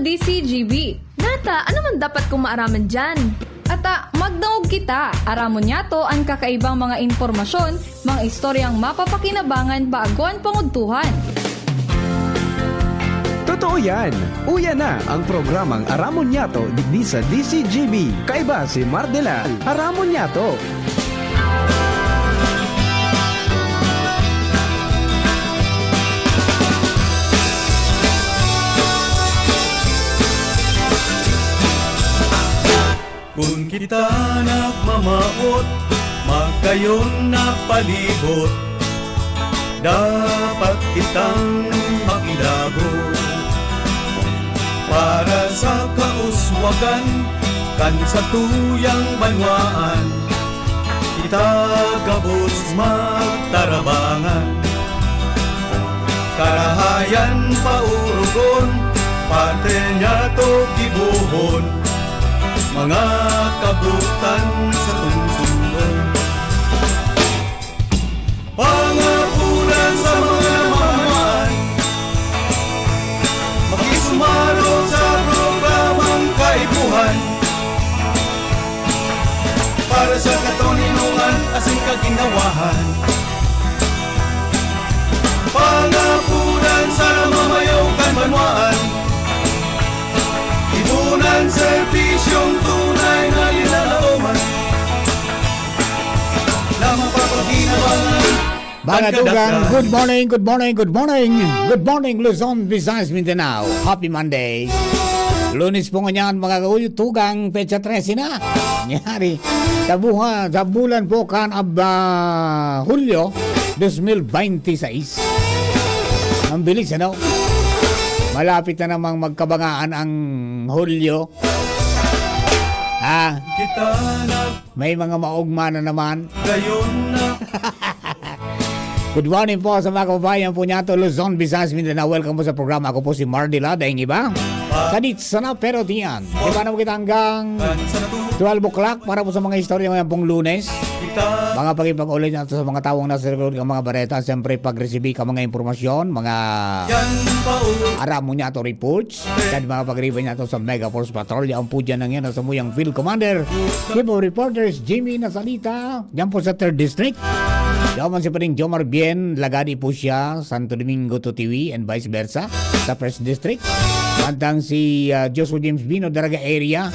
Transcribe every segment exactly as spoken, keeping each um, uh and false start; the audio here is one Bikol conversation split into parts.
D C G B. Nata, ano man dapat kong maaraman dyan? Ata, magdangog kita. Aramon niyato an kakaibang mga impormasyon, mga istoryang mapapakinabangan bago an pangudtuhan. Totoo yan! Uya na ang programang Aramon Niyato digdi sa D C G B. Kaiba si Mardela. Aramon Niyato! Kun kita nagmamawot, magkayon na palibot, dapat kitang makilabot. Para sa kauswagan kan satuyang banwaan, kita gabos magtarabangan. Karahayan paurugon, parte niyato gibohon, mga kabutan sa tungsungon. Pangapuran sa mga namamaan, makisumarog sa programang kaipuhan. Para sa katoninongan asin kaginhawahan. Pangapuran sa namamayo kan banwaan. Ipunan serbisyong tunay na linalaoman na mapapaginabangan. Mga tugang, good morning, good morning, good morning. Good morning, Luzon, Visayas, Mindanao. Happy Monday. Lunes po ngayon, mga kauyo, tugang, petsa trese na. Nangyari. Sa buha, sa bulan po kan ab, ah, Hulyo, dos mil bente seis. Ang bilis, ano? Malapit na namang magkabangaan ang Hulyo. Ah, Kita na may mga maugma na naman. gayon na Good morning po sa mga kababayan po niyato, Luzon, Visayas, Mindanao. Welcome po sa programa. Ako po si Mardy Lada, ang iba. Kadit sana pero diyan. Iba na po kita hanggang twelve o'clock para po sa mga istorya ngayon pong Lunes. kita Mga pagipag-ulit nato sa mga tawong nasa likod ng mga bareta. Siyempre, pag-receive ka mga impormasyon, mga yan paul aram mo niya to reports. Yan mga pag-receive niya to sa Mega Force Patrol. Yan po dyan ang yan sa muyang Field Commander. Team of Reporters, Jimmy Nasalita. Diyan po sa third District. Diyan man si Pading Jomar Bien, Lagadi po siya, Santo Domingo to Tiwi, and vice versa, sa first District. Mantang si ah, Joshua James Bino, Daraga area,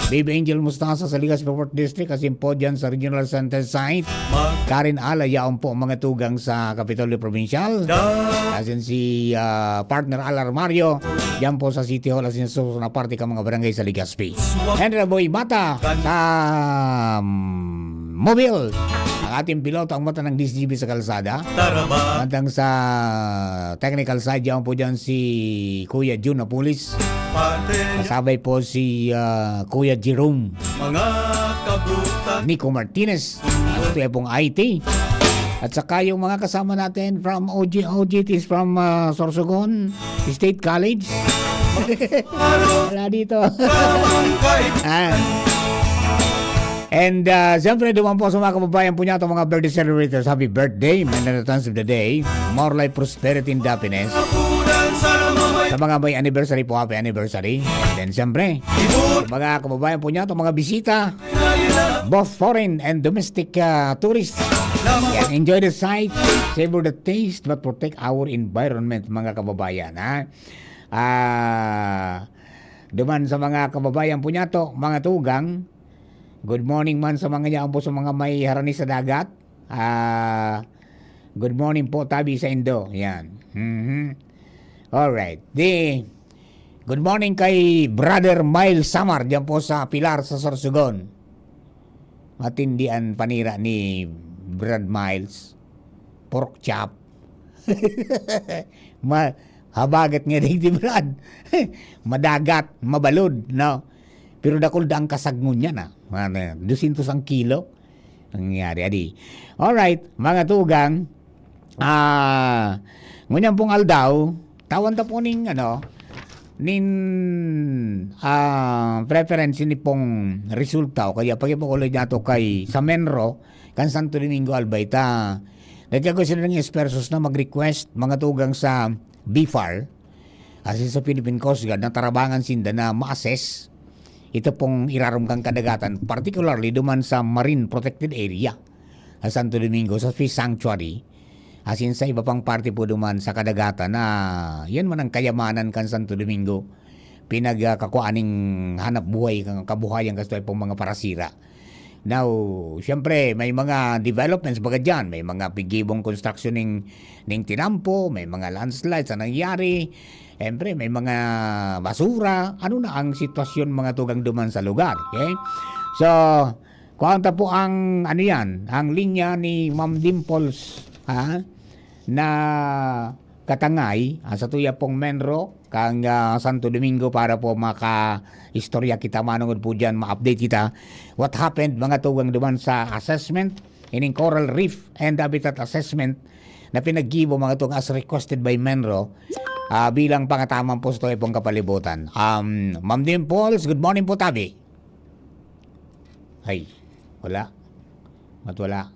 Baby Angel Mustasa sa Legazpi fourth District, asin po dyan sa Regional Center Site. Karen Ala, yaon po ang mga tugang sa Kapitolyo Provincial. Asin si ah, partner Al Armario, diyan po sa City Hall, asin sa susunod na parte ka mga barangay sa Legazpi. Henry Boy Mata sa mm, Mobile. Ang ating piloto, ang mata ng D C G B sa kalsada. Taraba, Mantang sa technical side, diyan po dyan si Kuya Jun Apulis. parte niya Kasabay po si ah, Kuya Jerome mga kabutan. Nico Martinez. Ito yung pong I T. At saka yung mga kasama natin from O G, O G Ts from ah, Sorsogon State College. Wala dito. Tamang kaibigan. Ah. And uh, siyempre, duman po sa mga kababayan po niya, itong mga birthday celebrators, happy birthday, many returns of the day, more life, prosperity, and happiness. Kapunan sa namamay Sa mga may anniversary po, happy anniversary. And then, siyempre, Ibon mga kababayan po niya, itong mga bisita, na ilan both foreign and domestic uh, tourists. Lamang Yan, enjoy the sight, savor the taste, but protect our environment, mga kababayan, ha? Ah, duman sa mga kababayan po niya to, mga tugang, good morning man sa mga niya po sa mga may harani sa dagat. Ah, good morning po, tabi sa Indo. Yan. Mhm. Alright. Di, good morning kay Brother Miles Samar, diyan po sa Pilar, sa Sorsogon. Matindi ang panira ni Brad Miles. Pork chop. Ma habagat nga digdi, Brad. Madagat, mabalod, no? Pero dakul da ang kasag ngunyan, ah. Ano yan? Dosyentos ang kilo. Nangyari, adi. Alright, mga tugang. Ah, ngunyan pong aldaw, tawan ta po ning, ano, nin ah, preference ni pong resulta o kaya pag-ipakulay nato kay sa Menro, kan Santo Domingo, Albay, ta nagkagwa sila ng expertos na mag-request, mga tugang sa B far, asin sa Philippine Coast Guard, natarabangan sinda na ma-assess ito pong irarom kan kadagatan, particularly duman sa Marine Protected Area sa Santo Domingo, sa Fish Sanctuary, asin sa iba pang parte po duman sa kadagatan na yan man ang kayamanan kan Santo Domingo, pinagkakuan ning hanap buhay, kan kabuhayan kasto pong mga parasira. Now, siyempre, may mga developments baga diyan. May mga gibong construction ning, ning tinampo, may mga landslides na nangyari. Siyempre, may mga basura. Ano na ang sitwasyon, mga tugang, duman sa lugar? Okay? So, kuwan ta po ang, ano yan, ang linya ni Ma'am Dimples, ha? Na katangay, ang satuya pong Menro, kang, ah, Santo Domingo para po maka-istorya kita, manungod po diyan, ma-update kita. What happened, mga tugang, duman sa assessment, ining Coral Reef and Habitat Assessment na pinaggibo, mga tugang, as requested by Menro, ah, bilang pangataman po sa tuya pong kapalibutan. Um, Ma'am Dimples, good morning po, tabi. Ay, wala. Ba't wala?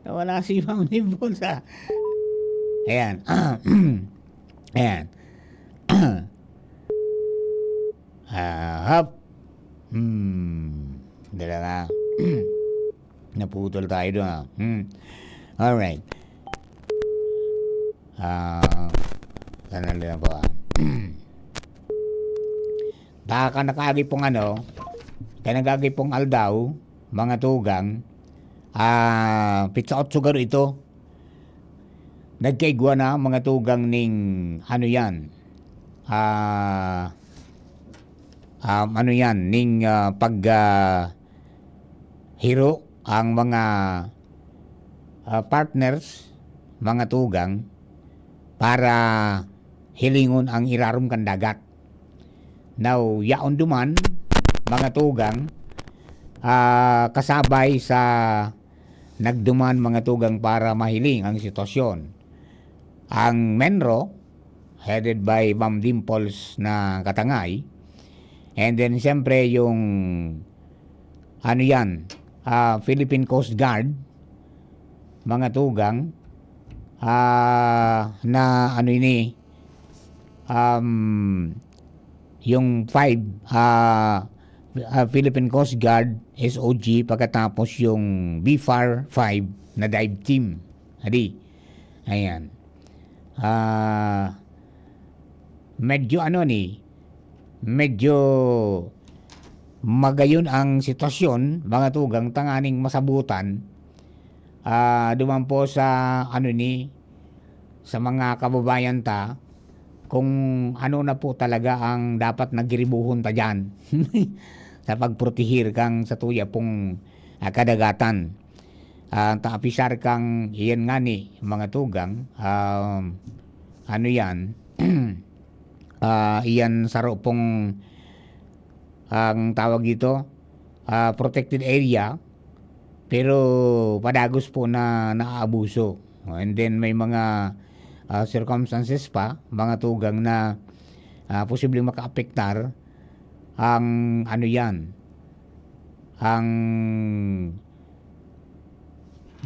Nawala si Ma'am Dimples, ah. Ayan. Ayan. Ah, hop. Hmm. Dala na. Naputol tayo doon, ah. Hmm. Alright. Ah, sandali lang po, ah. Baka nakaagi pong ano, kaya nag-agi pong aldaw, mga tugang, ah, pitsa otso garo ito. Nagkaigwa na, mga tugang, ning ano yan, ah, um, ano yan, ning, ah, pag, ah, hiro ang mga, ah, partners, mga tugang, para hilingon ang irarom kan dagat. Now, yaon duman, mga tugang, ah, kasabay sa nagduman, mga tugang, para mahiling ang sitwasyon. Ang Menro, headed by Ma'am Dimples na katangay, and then, siyempre, yung, ano yan, ah, Philippine Coast Guard, mga tugang, ah, na ano ini, um, yung five, ah, ah, Philippine Coast Guard, S O G, pagkatapos yung B far five na dive team. Adi, ayan. Ah, medyo ano ni, medyo magayon ang sitwasyon, mga tugang, tanganing masabutan, ah, duman po sa ano ni, sa mga kababayan ta, kung ano na po talaga ang dapat na giribuhon ta diyan sa pagprotehir kan satuya pong, ah, kadagatan. Ah, ta apisar kan iyan ngani, mga tugang, um, ano yan, ah, iyan saro pong, ang tawag dito, ah, protected area, pero padagos po na naaabuso. And then may mga, ah, circumstances pa, mga tugang, na, ah, posibleng makaapektar ang ano yan, ang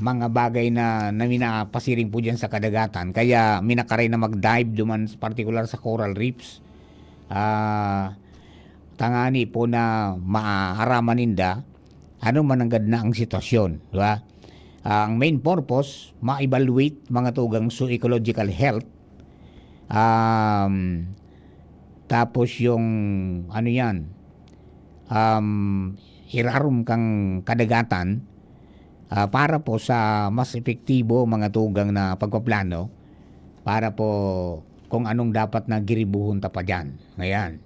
mga bagay na, na minapasiring po diyan sa kadagatan. Kaya minakaray na mag-dive duman, partikular sa coral reefs. Ah, tangani po na maaraman ninda ano man nanggad na ang sitwasyon, di ba? Ang main purpose, ma-evaluate, mga tugang, so ecological health. Um, tapos yung, ano yan, um, irarom kang kadagatan, ah, para po sa mas epektibo, mga tugang, na pagpaplano para po kung anong dapat na giribuhon ta pa diyan. Ayan.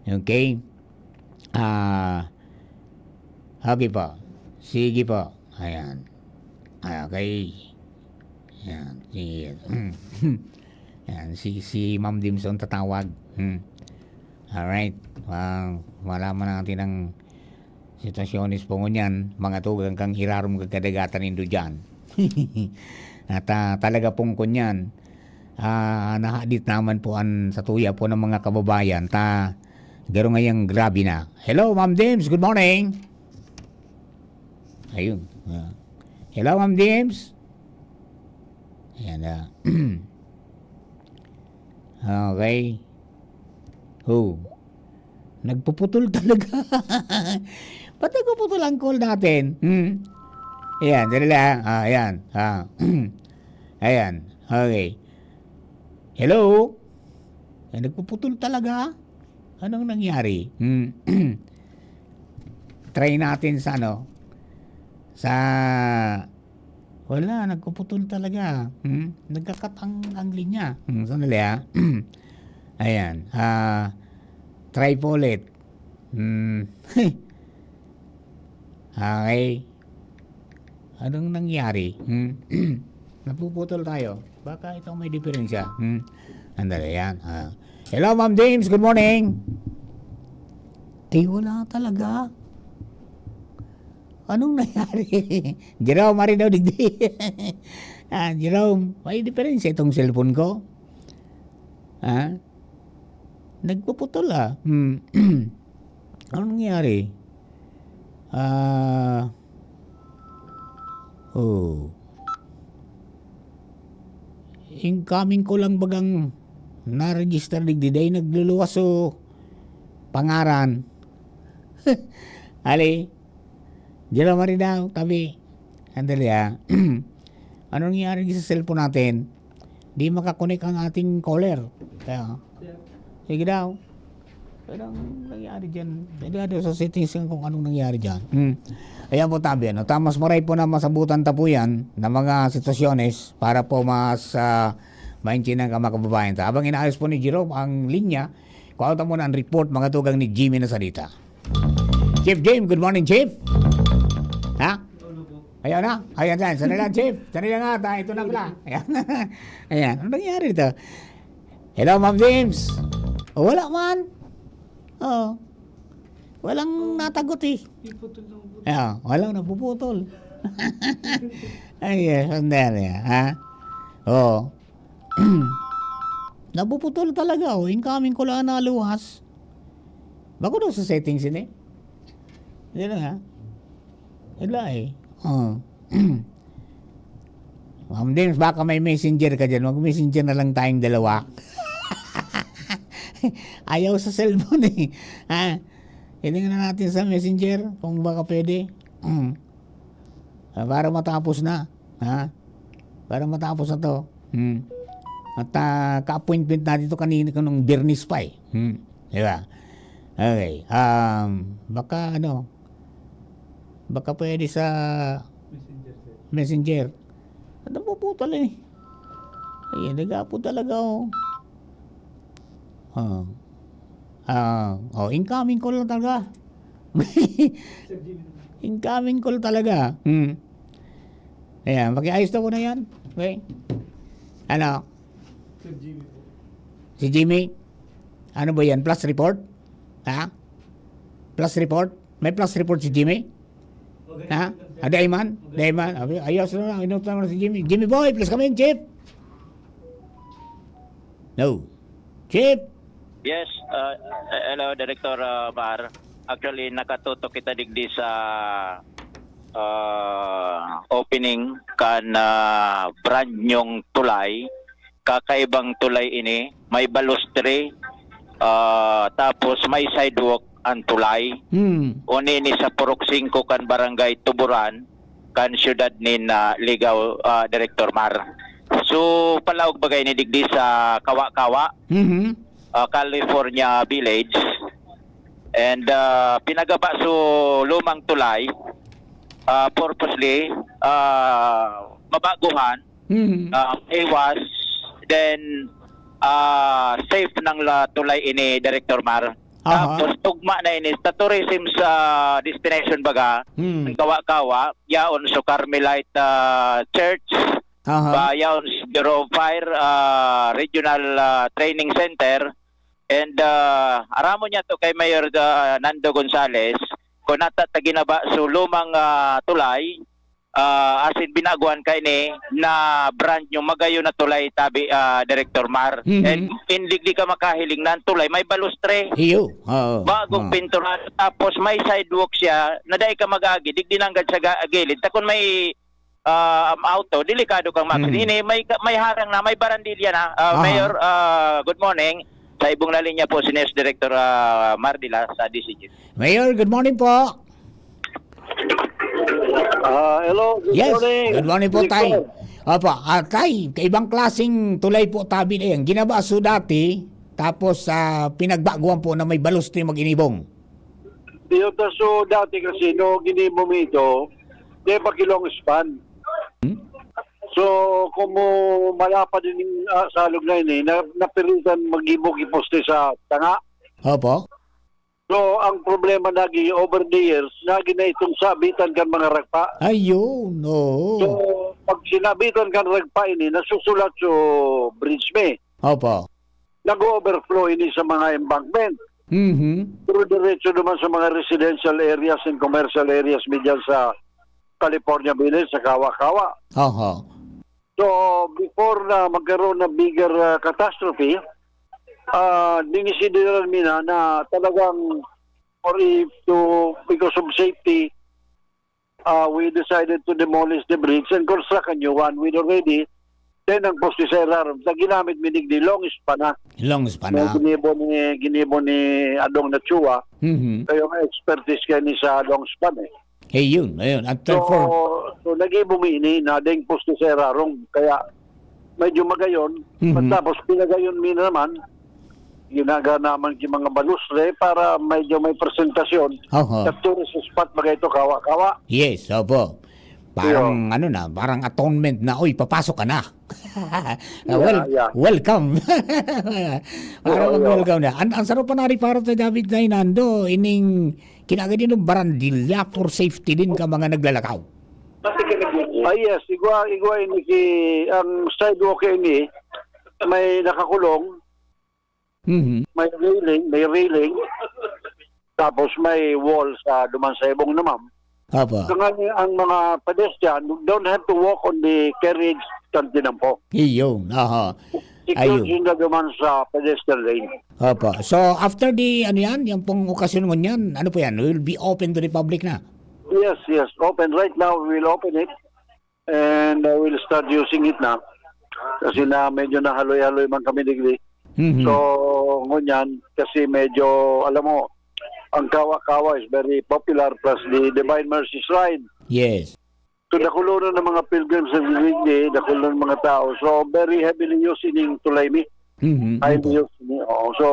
Okay? Ah, okay po. Sige po. Ayan. Ah, okay. Ayan. Sige. Ayan. Si, si Ma'am Dimson tatawag. Hmm. Alright. Ah, malaman natin ang sitwasyones po ngunyan, mga tugang, kang irarom kan kadagatan nindo diyan. At, ah, talaga pong kunyan, ah, nahadit naman po an satuya po ng mga kababayan. Ta, garo ngayang grabe na. Hello, Ma'am Dims. Good morning. Ayun. Ah. Hello, Ma'am Dims. Ayan na. Okay. Oh. Nagpuputol talaga. Ba't nagpuputol ang call natin? Hmm. Ayan, dali lang. Ah, ayan. Ah. Ayan. Okay. Hello? Ay, nagpuputol talaga. Anong nangyari? Hmm. Try natin sa ano? Sa, wala, nagpuputol talaga. Hmm? Nagkakat ang, ang linya. Hmm, sandali, ah. Ayan. Ah, try po ulit. Hmm. Okay. Anong nangyari? Hmm? Napuputol tayo. Baka itong may diferensya. Hmm? Andali yan. Ah. Hello, Ma'am James. Good morning. Ay, wala talaga. Anong nangyari? Jerome, ari daw digdi. Ah, Jerome, may diferensya itong cellphone ko. Ha? Nagpuputol, ah. Hmm. Anong nangyari? Ah, oh. Incoming ko lang bagang na-register digdi, dai nagluluwas so pangaran. Ali, Jerome, ari daw, tabi. Andali, ah. Ano nangyari sa cellphone natin? Di makakonek ang ating caller. Kaya, sige daw. Pero ang nangyari dyan, pwede daw sa settings yan kung anong nangyari dyan. Hmm. Ayan po, tabi, ano? Tamas maray po na masabutan ta po yan na mga sitwasyones para po mas, ah, maintindihan ka, mga kababayan ta. Habang inaayos po ni Jerome ang linya, kuha ta muna ang report, mga tugang ni Jimmy na salita. Chief Jim, good morning, Chief. Ha? Ayan na. Ayan dyan. Sandali lang, Chief. Sandali lang ata. Ito na pala. Ayan. Ayan. Ano nangyari dito? Hello, Ma'am James. Oh, wala man. Oo. Walang natagot eh. Iputol lang po. Ayan. Walang napuputol. Ay, yes. Sandali. Ha? Oo. Napuputol talaga, oh. Incoming ko lang naluwas. Bako daw sa settings ini. Yan lang, ha? Wala eh. Oh. Ma'am James, baka may messenger ka dyan. Mag-messenger na lang tayong dalawa. Ayaw sa cellphone eh. Ha? Hiningan na natin sa messenger kung baka pwede. Mm. Ah, para matapos na. Ha? Para matapos na to. Hmm. At, ah, ka-appointment natin to kanina, kanong Biyernes pa eh. Hmm. Di ba? Okay. Um, baka ano, baka pwede sa Messenger, sir. Messenger. At napuputol eh. Ayan, nag-aapod talaga oh. Oh. Ah, oh, incoming call lang talaga. Sir Jimmy. Incoming call talaga. Hmm. Ayan, pakiayos daw ko na yan. Okay. Ano? Sir Jimmy po. Si Jimmy? Ano ba yan? Plus report? Ha? Plus report? May plus report si Jimmy? Ha? Ah, dai man? Dai man? Abi, ayos na lang. Inot naman si Jimmy. Jimmy boy, please come in, Chief. No. Chief? Yes, uh, hello, Director, uh, Mar. Actually, nakatutok kita digdi sa, uh, opening kan, uh, brand nyong tulay. Kakaibang tulay ini, may balustre, ah, tapos may sidewalk ang tulay. Hmm. Uni ni sa Purok Singko kan Barangay Tuburan, kan siyudad nin, ah, Ligao, ah, Director Mar. So, palaog bagay ni digdi sa Kawa-Kawa, Mhm. ah, California Village. And, ah, pinagaba so lumang tulay, ah, purposely, ah, mabaguhan, Mhm. ah, iwas, then, ah, safe nang la tulay ini, Director Mar. Aha. Tapos, tugma na ini sa tourism sa destination baga, Hmm. ang Kawa-Kawa, yaon sa Carmelite, ah, Church, Aha. ba, yaon sa Bureau of Fire, ah, Regional, ah, Training Center, and, ah, aramon niya to kay Mayor, ah, Nando Gonzales, kung nata ta ginaba so lumang, ah, tulay, ah, asin binaguhan kaini na brand new, magayon na tulay tabi, ah, Director Mar. Mhm. And in digdi ka makahiling na ang tulay, may balustre. Iyo, oo, Bagong oo. pintura, tapos may sidewalk siya, na dai ka mag-agi, digdi nanggad sa ga-, gilid. Ta kun may ah, um, auto, delikado kang mag-, Hmm. ini, may ka-, may harang na, may barandilya na. Ah, Aha. Mayor, ah, good morning. Sa ibong na linya po si N E S Director, ah, Mardila sa D C G. Mayor, good morning po. Ah, hello, good Yes, morning, good morning po, Tay. Director. Opo, ah, Tay, kaibang klaseng tulay po tabi na yan. Ginaba so dati, tapos, ah, pinagbaguan po na may balustre mag-inibong. Iyo ta, so, dati kasi, no, ginibo mi ito, di pa kilong span. Hmm? So, kung mo malapad din, ah, salog na ini, na, napilitan mag-ibog iposte sa tanga. Opo. So, ang problema nagi over the years, nagi na itong sabitan kan mga ragpa. Ayun, oo. So, pag sinabitan kan ragpa ini, nasusulat so bridge mi. Opo. Nag-overflow ini sa mga embankment. Mhm. Pero diretso naman sa mga residential areas and commercial areas mi dyan sa California Village, sa Kawa-Kawa. Oho. So, before na magkaroon ng bigger, ah, catastrophe, ah, dinisideran mi na, na talagang for if to, because of safety, ah, we decided to demolish the bridge and construct a new one with already. Then, ang poste sa irarom, sa ginamit mi digdi, long span na. Long span na. Ginibo ni, ginibo ni Adong Nachua, Mhm. kaya ang expertise kayo ni sa long span eh. Hey, yun, ayun. At So, therefore, so, nag-ibo mi ini na ding poste sa irarom. Kaya, medyo magayon. Mhm. Tapos, pinagayon mi na naman, ginaganaman ki mga balustre para medyo may presentasyon. Oho. Sa tourist spot, bagay ito, Kawa-Kawa. Yes, opo. Parang, Iyo. ano na, parang atonement na, "Uy, papasok ka na." Ah, Yeah, wel-, yeah. welcome. Parang Iyo, iyo. welcome na. An-, ang sarap pa na rin para sa David na Inando, ining kinagad yun ng barandilya for safety din ka mga naglalakaw. Ah, yes, igwa, igwa ini ki, ang sidewalk ini, may nakakulong, Mhm. may railing, may railing, tapos may wall sa duman sa ibong naman. Opo. So, nga, ang mga pedestrian don't have to walk on the carriage kan tinampo. Iyon, aha. Secure Ayun. yun na duman sa pedestrian lane. Opo. So, after the, ano yan, yung pong okasyon ngunyan, ano po yan? Will be open to the public na? Yes, yes. Open. Right now, we will open it. And, uh, we'll start using it na. Kasi na medyo nahaloy-haloy man kami digdi. Mhm. So, ngunyan, kasi medyo, alam mo, ang Kawa-Kawa is very popular, plus the Divine Mercy Shrine. Yes. So, dakulonan ng mga pilgrims sa digdi, dakulonan ng mga tao. So, very heavily used ining tulay mi. Mhm, Highly opo. used ini. Oo. So,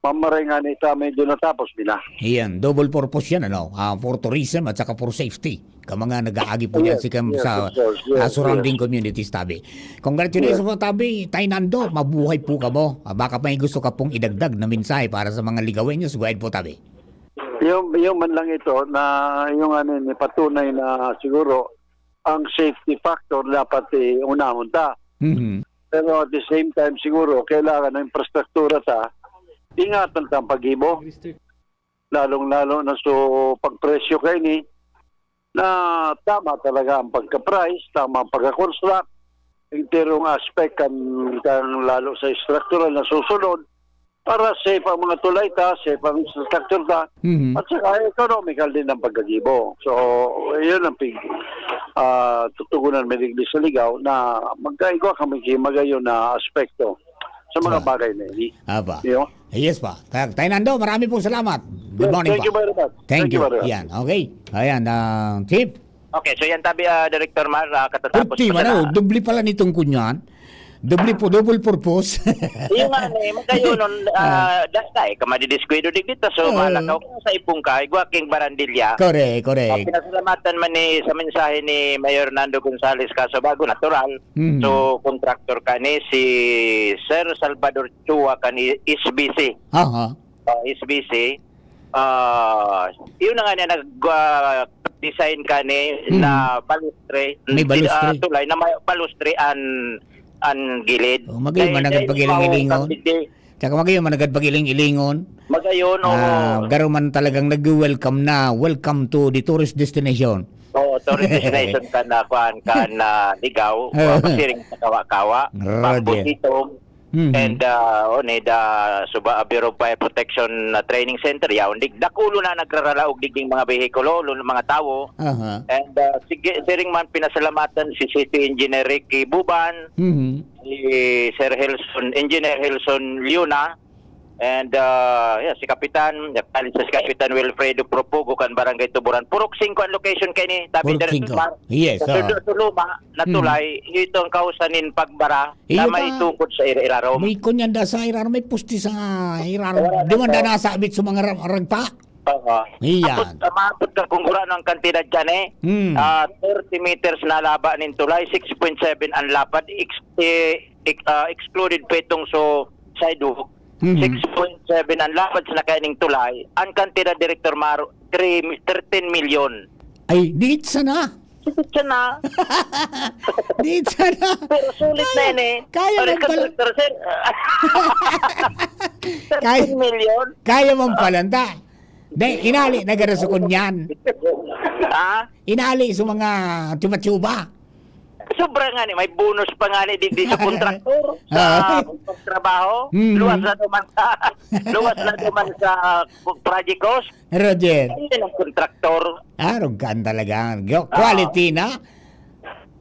mamaray nga ni ta, medyo natapos mi na. Iyan, double purpose yan, ano? Ah, for tourism at saka for safety. Ka mga nag-aagi po yan Yes, si Kam-, yes, sa, of course. Yes, ah, surrounding yes. communities, tabi. Congratulations Yes. po, tabi. Tay Nando, mabuhay po kamo. Ah, baka may gusto ka pong idagdag na mensahe para sa mga Ligaweños, go ahead po, tabi. Yung, yung man lang ito na yung ano, ni patunay na siguro ang safety factor dapat, eh, unahon ta. Mhm. Pero at the same time, siguro, kailangan ng infrastruktura ta, ingatan ta ang pag-ibo. Lalong-lalo na so pagpresyo kaini, na tama talaga ang pagka-price, tama ang pagka-construct, enterong aspect kan, kan lalo sa structural na susunod, para safe ang mga tulay ta, safe ang structure ta, Mhm. at saka economical din ang pagkagibo. So, yun ang pig-, ah, tutugunan mi digdi sa Ligaw na magkaigwa kami ki magayon na aspekto sa mga So, bagay na ini. Aba. Yun. Yes pa. Kaya, Tay Nando, marami pong salamat. Good Yes, morning thank po. you very much. Thank Thank you you. very much. Yan, okay. Ayan, ah, Chief. Okay, so yan tabi, ah, Director Mar, ah, katatapos Pwerte ko man, sana. oh, doble pala nitong kunyan. Doble po, double purpose. Iyo nga, eh, magayon nun, Ah. ah, dasta, eh, ka madidiskuido digdi ta, so, Oo. malakaw ka sa ipong ka, igwa king barandilya. Correct, correct. Ah, pinasalamatan man ni, sa mensahe ni Mayor Nando Gonzales Casabago, natural. Mhm. So, contractor ka ni si Sir Salvador Chua ka ni S B C. Aha. Ah, S B C. Ah, yun na nga niya nag, ah, design ka ni Mhm. na balustre, May di, ah, balustre. tulay na may balustre an, an gilid. Oh, magayon Dahil, man agad dahil pagiling-ilingon. mao, kapit di Tsaka magayon man agad pagiling-ilingon. Magayon, oo. Ah, garo man talagang nag-welcome na. Welcome to the tourist destination. Oo, tourist destination ka na, kuan, ka na Ligaw, Oo. kuan, pasiring sa Kawa-Kawa, Roger. Bamboo Sitom, Mhm. And, ah, on the Suba Bureau of Fire Protection na training center, yaon dig dakulo na nagraralaog digding mga behikulo, lalo mga tawo. Aha. And, ah, sige, siring man pinasalamatan si City Engineer Ricky Buban, Mhm. si Sir Helson, Engineer Helson Liuna, and, ah, yeah, si Kapitan, si Kapitan Wilfredo Propugo kan Barangay Tuburan. Purok singko ang location kaini, tabi Purok diri sa singko. Mar-, Yes, sa oo. Sudo-, Suluma, na Mm. tulay, ito ang kausa nin pagbara Iyo na may ta. tungkod sa ira-, irarom. May kunyanda sa irarom, may pusti sa irarom. Wala na Duman da to. Nasabit sa mga ra-, ragpa. Oo. Iyan. Tapos, ah, maabot ka kung gurano ang kantidad dyan, eh. Mm. Ah, thirty meters na laba nin tulay, six point seven ang lapad, ex-, eh, ex-, ah, excluded pa itong so sidewalk. Mhm. Six point seven ang lapad sa nakayaning tulay. Ang kantidad, Director Maro, three, thirteen million. Ay, diit sana. Sakit siya na. Diit sana. Pero sulit na Kaya, yan eh. kaya Sorry, man pala. Contractor, sir. Kaya, thirteen million? Kaya man pala, ta. Dai, inali na gara sa kunyan. Ha? Inali sa mga tsuba-tsuba. Sobra nga ni, may bonus pa nga ni digdi sa kontraktor, sa Ah. pagtrabaho. Mm. Luwas na duman sa, luwas na duman sa project host. Roger. Ayun ang kontraktor. Arog ka talaga. Yo, Ah. quality na.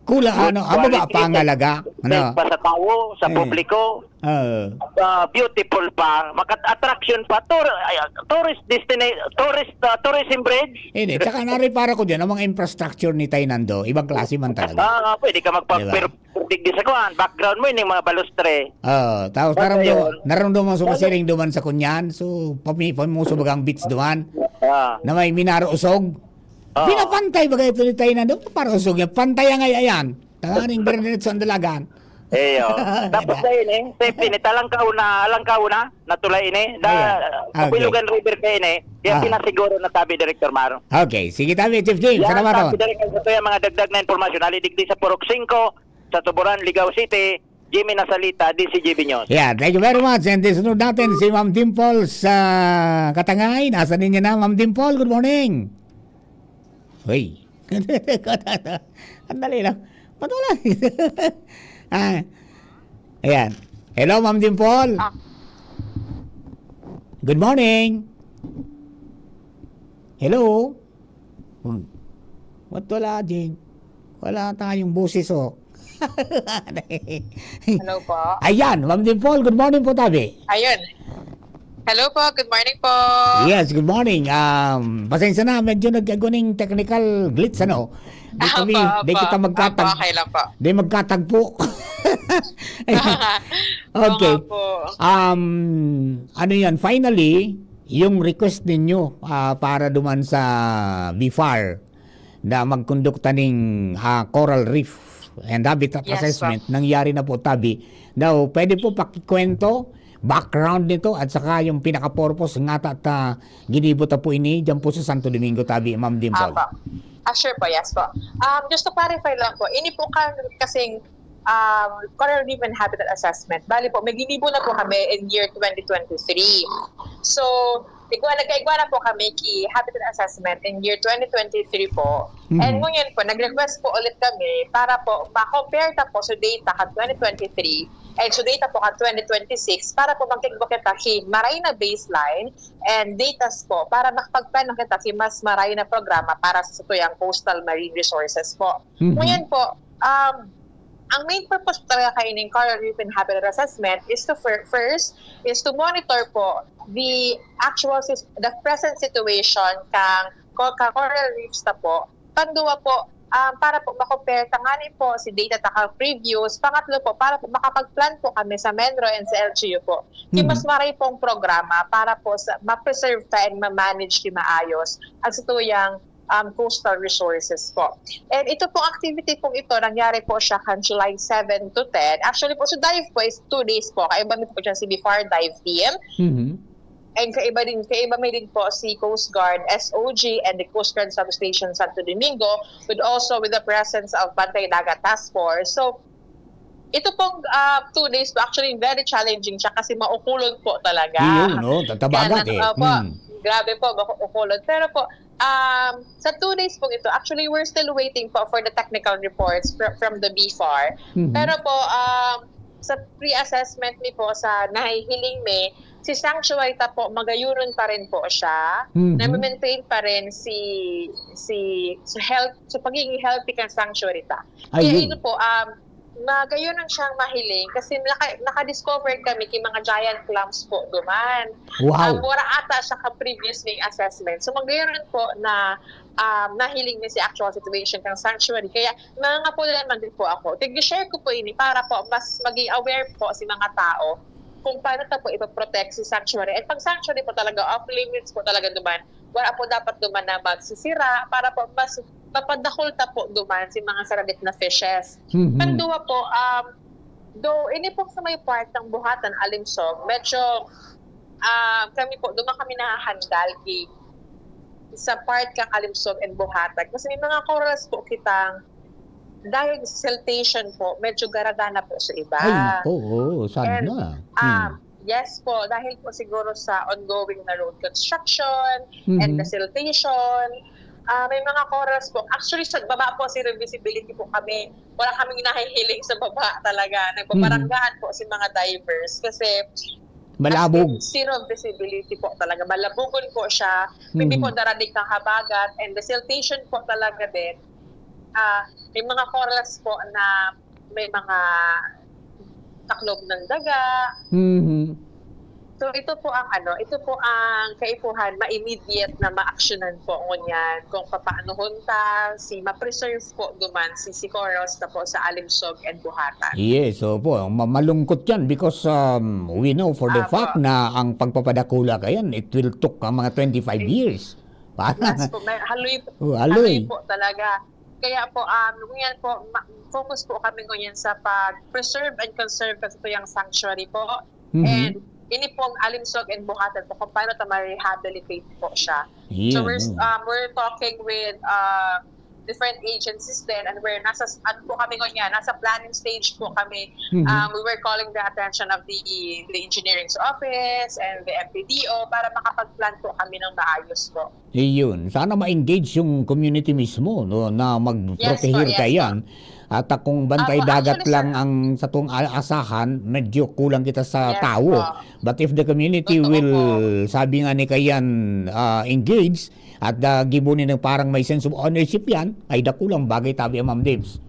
Kula, Good ano, ang baba quality, pa ang halaga. Ano? pa sa tao, sa Eh. publiko. Oo. Ah, beautiful pa, makat-, attraction pa, tour-, ay, tourist destina-, tourist, ah, tourism bridge. Hindi, tsaka naripara ko dyan, ang mga infrastructure ni Tainando, ibang klase man talaga. Ah, pwede ka magpa-, Diba? pero, digdi sa kuwan, background mo, yun yung mga balustre. Oo, tapos Basta naramdaman, yun. naramdaman sa Basta masiring duman sa kunyan, so, pami-, pamuso bagang beach duman, Ah. na may minaro usog. Oo. Pinapantay baga ito ni Tainando, para usog yan, pantay ang ay-ayan. Tanganing dire-diretso ang dalagan. Eyo. Tapos Diba? na yun eh. Safety ni talang kauna, alang kauna, natulay ini. Da, Ayan. Okay. Kabuyagan River kayo ini. Kaya Ah. pinasiguro na tabi, Director Maro. Okay. Sige tabi, Chief James. Yan, Salamat, tabi, oh. Director, sa tuya, mga dagdag na impormasyon. Alidigdi sa Purok singko, sa Tuburan, Ligao City, Jimmy Nasalita, D C G B News. Yeah, thank you very much. And this note natin, si Ma'am Dimples sa Katangay. Nasa linya na, Ma'am Dimple. Good morning. Uy. Ang dali lang. Ba't wala? Ah, ayan. Hello, Ma'am Dimple. Ah. Good morning. Hello. Hmm. Ba't wala, Jing? Wala tayong boses, oh. Hello po. Ayan, Ma'am Dimple, good morning po, tabi. Ayun. Hello po, good morning po. Yes, good morning. Um, pasensya na, medyo nagkaguning technical glitch, ano? Di Opo, kami, di opo. kita magkatag-, Opo, okay lang po. di magkatagpo. Okay. Oo nga po. Um, ano yan? Finally, yung request ninyo, ah, para duman sa B far na magkondukta ning, ah, coral reef and habitat Yes, assessment, po. nangyari na po, tabi. Now, pwede po pakikwento, background nito, at saka yung pinaka-purpose nga ta, ta, ginibo ta po ini, dyan po sa Santo Domingo, tabi, Ma'am Dimple. Apo. Ah, sure po, yes po. Um, just to clarify lang po, ini po ka-, kasing, um, coral reef and habitat assessment. Bali po, may ginibo na po kami in year twenty twenty-three. So, igwa, nagkaigwa na po kami ki habitat assessment in year twenty twenty-three po. Mhm. And ngunyan po, nag-request po ulit kami para po ma-compare ta po sa data ka twenty twenty-three and sa data po ka twenty twenty-six para po magkaigwa kita ki maray na baseline and datas po para makapagplano kita ki mas maray na programa para sa satuyang coastal marine resources po. Mhm. Ngunyan po, um, ang main purpose talaga kaining coral reef and habitat assessment is to fir-, first, is to monitor po the actual sis-, the present situation kang co-, ka coral reefs ta po. Panduwa po, um, para po ma-compare ta ngani po si data ta ka previous. Pangatlo po, para po makapag-plan po kami sa MENRO and sa L G U po. Ki Mhm. mas maray pong programa para po sa ma-preserve ta and ma-manage ki maayos ang satuyang um, coastal resources po. And ito pong activity pong ito, nangyari po siya kan July seven to ten. Actually po, sa dive po is two days po. Kaiba mi po dyan si B far dive team. Mhm. And kaiba din, kaiba mi din po si Coast Guard S O G and the Coast Guard Substation Santo Domingo, with also with the presence of Bantay Dagat Task Force. So, ito pong, ah, two days po, actually, very challenging siya kasi maukulog po talaga. Yun, no? Tatabagat Kaya, eh. opo, Hmm. grabe po, maku-, ukulog. Pero po, um, sa two days po ito, actually, we're still waiting po for the technical reports fr-, from the B far. Mhm. Pero po, um, sa pre-assessment mi po, sa nahihiling mi, si sanctuary ta po, magayunon pa rin po siya. Mhm. Nami-maintain pa rin si, si, si health, sa pagiging healthy kan sanctuary ta. Kaya Ayun. ito po, um, magayunon siyang mahiling kasi naka-, naka-discover kami ki mga giant clams po duman. Wow. Um, wala ata siya ka previous ning assessment. So, magayunon po na, um, nahiling mi si actual situation kan sanctuary. Kaya nangangapulan man din po ako. Tig-share ko po ini para po mas maging aware po si mga tao kung paano ta po ipoprotect si sanctuary. And pag sanctuary po talaga, off limits po talaga duman. Wala po dapat duman na magsisira para po mas mapadakul ta po duman si mga saradit na fishes. Mhm. Panduwa po, um, though ini po sa may part ng Buhatan, Alimsog, medyo, ah, kami po, duman kami nahahandal ki-, sa part kang Alimsog and Buhatan. Kasi may mga corals po kitang dahil sa siltation po, medyo garagana po sa iba. Ay, naku, oo, sad And, na. ah, Hmm. yes po, dahil po siguro sa ongoing na road construction and Mhm. the siltation, ah, may mga corals po. Actually, sa baba po, zero visibility po kami. Wala kaming nahihiling sa baba talaga. Nagbabaranggahan po si mga divers kasi as Malabog. in, zero visibility po talaga. Malabugon po siya. Hindi po Mhm. daradig kang habagat. And the siltation po talaga din. Ah, may mga corals po na may mga taklob ng daga. Mhm. So, ito po ang ano, ito po ang kaipuhan ma-immediate na maaksyonan po ngunyan kung papaanohon ta si ma-preserve po duman si, si corals ta po sa Alimsog and Buhatan. Yes, opo. Ma-, malungkot yan because, um, we know for the Apo. fact na ang pagpapadakula kayan, it will took ang mga twenty-five Ay. years. Yes po, may haloy, Oh, haloy. haloy po talaga. Kaya po, um, ngunyan po, ma-, focus po kami ngunyan sa pag-preserve and conserve kasi ito yung sanctuary po. Mhm. And ini pong Alimsog and Buhatan po kung paano ta ma-rehabilitate po siya. So, Iyan, we're, oh. um, we're talking with, uh, different agencies din, and we're nasa, ano po kami ngunyan, nasa planning stage po kami. Mhm. Um, we were calling the attention of the, the engineering's office and the M P D O para makapag-plan po kami ng maayos po. Iyon. Sana ma-engage yung community mismo, no, na Yes po, mag-protehir yes po. kayan. At, ah, kung bantay Apo, dagat actually, lang sir. ang satong a-, asahan, medyo kulang kita sa Yes tao. po. But if the community Totoo will, po. sabi nga ni kayan, ah, engage, at, ah, gibo ni ng parang may sense of ownership yan, ay dakulang bagay tabi ang Ma'am Debs.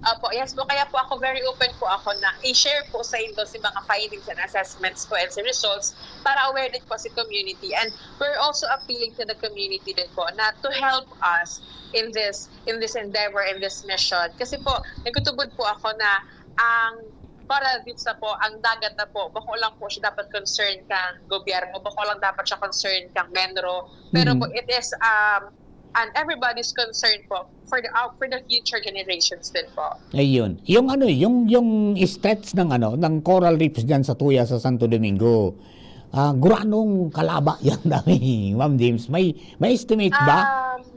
Opo, yes po. Kaya po ako, very open po ako na i-share po sa inyo si mga findings and assessments po and si results para aware din po si community. And we're also appealing to the community din po na to help us in this, in this endeavor, in this mission. Kasi po, nagtutubod po ako na ang coral reefs na po, ang dagat na po, bako lang po siya dapat concern kang gobyerno, bako lang dapat siya concern kang MENRO. Pero Mhm. po, it is, um, and everybody's concern po for the, uh, for the future generations din po. Ayun. Yung ano, yung, yung stats ng ano, ng coral reefs diyan sa tuya sa Santo Domingo, ah, guranong kalaba yan dami, Ma'am James? May, may estimate ba? Um,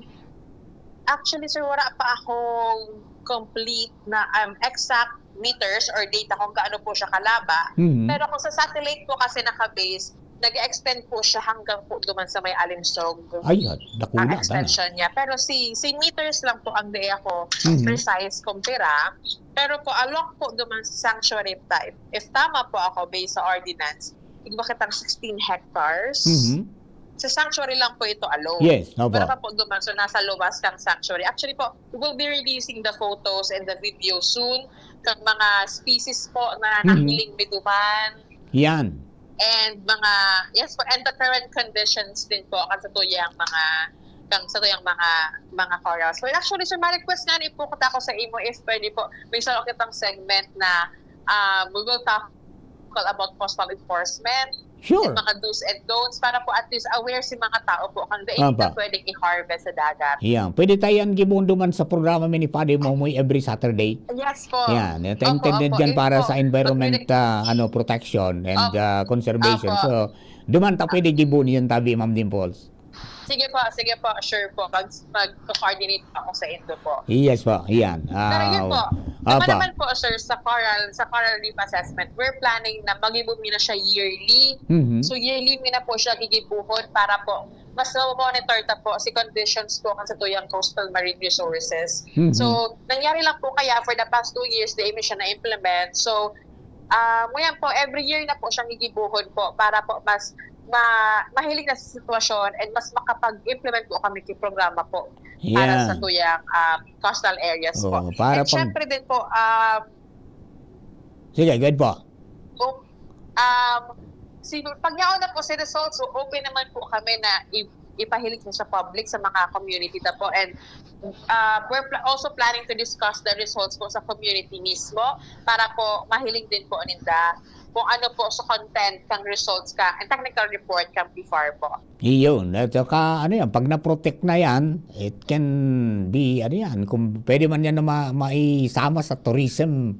actually, sir, wala pa akong complete na, um, exact meters or data kung gaano po siya kalaba. Mhm. Pero kung sa satellite po kasi naka-base, nag-extend po siya hanggang po duman sa may Alimsog, Ay, ah, dakula ang na. extension niya. Pero si, si meters lang po ang di ako Mhm. precise kung pira. Pero po, along po duman sa sanctuary type, if tama po ako based sa ordinance, igwa kitang sixteen hectares. Mhm. Sa sanctuary lang po ito alone. Yes, opo. Pero pa po duman, so nasa luwas kang sanctuary. Actually po, we will be releasing the photos and the video soon kang mga species po na Mhm. nahiling mi duman. Yan. And mga, yes po, and the current conditions din po kan sa tuyang mga, kan sa tuyang mga, mga corals. Well, actually, sir, ma-request nga ni po kita ko sa imo if pwede po, may saro kitang segment na, ah, we will talk about coastal enforcement, Sure. yung mga do's and don'ts, para po at least aware si mga tao po kung dai Apa. na pwedeng i-harvest sa dagat. Yeah. Pwede tayo ang gibundo man sa programa mi ni Padre Momoy every Saturday. Yes po. Yan. Ito Opo, intended opo, yan yes para po. sa environment, Pag- ah, ano, protection and, Opo. ah, conservation. Opo. So, duman ta pwede gibundo yan tabi, Ma'am Dimples. Sige po, sige po. Sure po. Mag, mag-coordinate po ako sa indo po. Yes po. Yan. Pero yun Ah, po. Iba Apa. naman po, sir, sa coral, sa coral reef assessment, we're planning na magibo mi na siya yearly. Mhm. So, yearly mi na po siya gigibuhon para po mas ma-monitor ta po si conditions po kan satuyang coastal marine resources. Mhm. So, nangyari lang po kaya for the past two years, di mi siya na-implement. So, ah, ngunyan po, every year na po siyang gigibuhon po para po mas ma-, mahiling na sa sitwasyon and mas makapag-implement po kami ki programa po para Yeah. sa tuyang, um, coastal areas po. Oo, para And pang syempre din po, um, Sige, go ahead po. Kung, um, si, pag yaon na po si results, so open naman po kami na i-, ipahiling sa public, sa mga community ta po. And, uh, we're pla-, also planning to discuss the results po sa community mismo para po mahiling din po ninda kung ano po sa content kang results ka, ang technical report kang B F A R po. Iyon. At saka, ano yan, pag na-protect na yan, it can be, ano yan, kung pwede man yan na ma-, maisama sa tourism,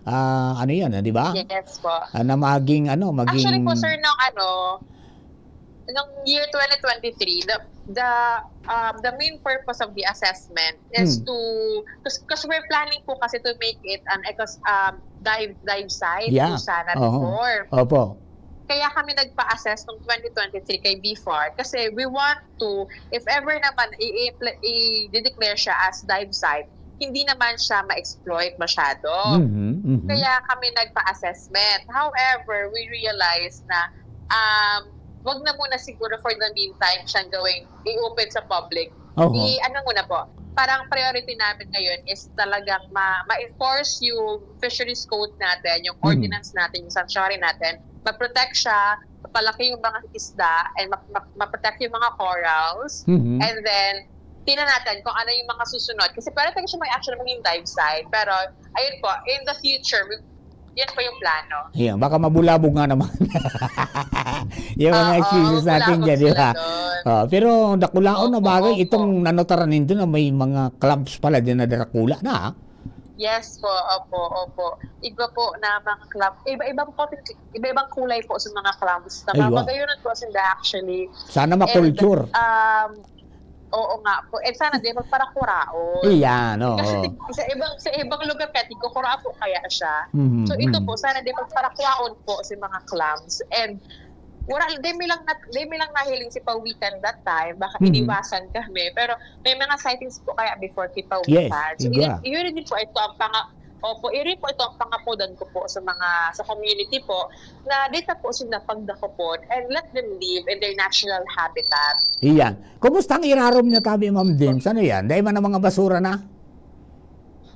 ah, ano yan, ah, di ba? Yes po. Ah, na maging, ano, maging Actually po, sir, nung ano, nung year twenty twenty-three, the, the, um, the main purpose of the assessment is Hmm. to, 'cause, 'cause we're planning po kasi to make it an ecos-, um, dive, dive site Yeah. po sana Oho. before. Opo. Kaya kami nagpa-assess nung twenty twenty-three kay B F A R kasi we want to, if ever naman i-, i-, i-declare siya as dive site, hindi naman siya ma-exploit masyado. Mhm, mhm. Kaya kami nagpa-assessment. However, we realized na, um, wag na muna siguro for the meantime siyang gawing i-open sa public. Oho. I-, ano muna po, parang priority namin ngayon is talagang ma-, ma-enforce yung fisheries code natin, yung Mhm. ordinance natin, yung sanctuary natin. Ma-protect siya, mapalaki yung mga isda, and ma-, ma-, ma-protect yung mga corals. Mhm. And then, tingnan natin kung ano yung mga susunod. Kasi pwede talaga siya mag-, actually maging dive site. Pero, ayun po, in the future, we, yan po yung plano. Ayan, baka mabulabog nga naman. Yung mga Oo, excuses natin bulabog dyan, di sila ba? doon. Ah, pero dakulaon na Opo, bagay, opo. itong nanutaran nindo na may mga clubs pala din na dakula na, ah. Yes po, opo, opo. Iba po na mga club, iba-ibang po, iba-ibang kulay po sa mga clubs. Aywa. Napapagayon po sila actually. Sana And, ma-culture. um, Oo nga po. Eh, sana di magparakuraon. Iyan, oo. Kasi sa ibang, sa ibang lugar, kaya tigkukura po kaya siya. Mhm, So, ito mhm. po, sana di magparakuraon po si mga clams. And wala, di mi lang nat-, di mi lang nahiling si Pawikan that time. Baka Mhm. iniwasan kami. Pero may mga sightings po kaya before si Pawikan. Yes, So, iba. yun, yun din po ito ang panga-, Opo, iri po ito ang pangapodan ko po sa mga, sa community po, na dito po sila pagdakopon and let them live in their natural habitat. Iyan. Kumusta ang irarom niyo tabi, Ma'am Dims? Ano yan? Dahil man ang mga basura na?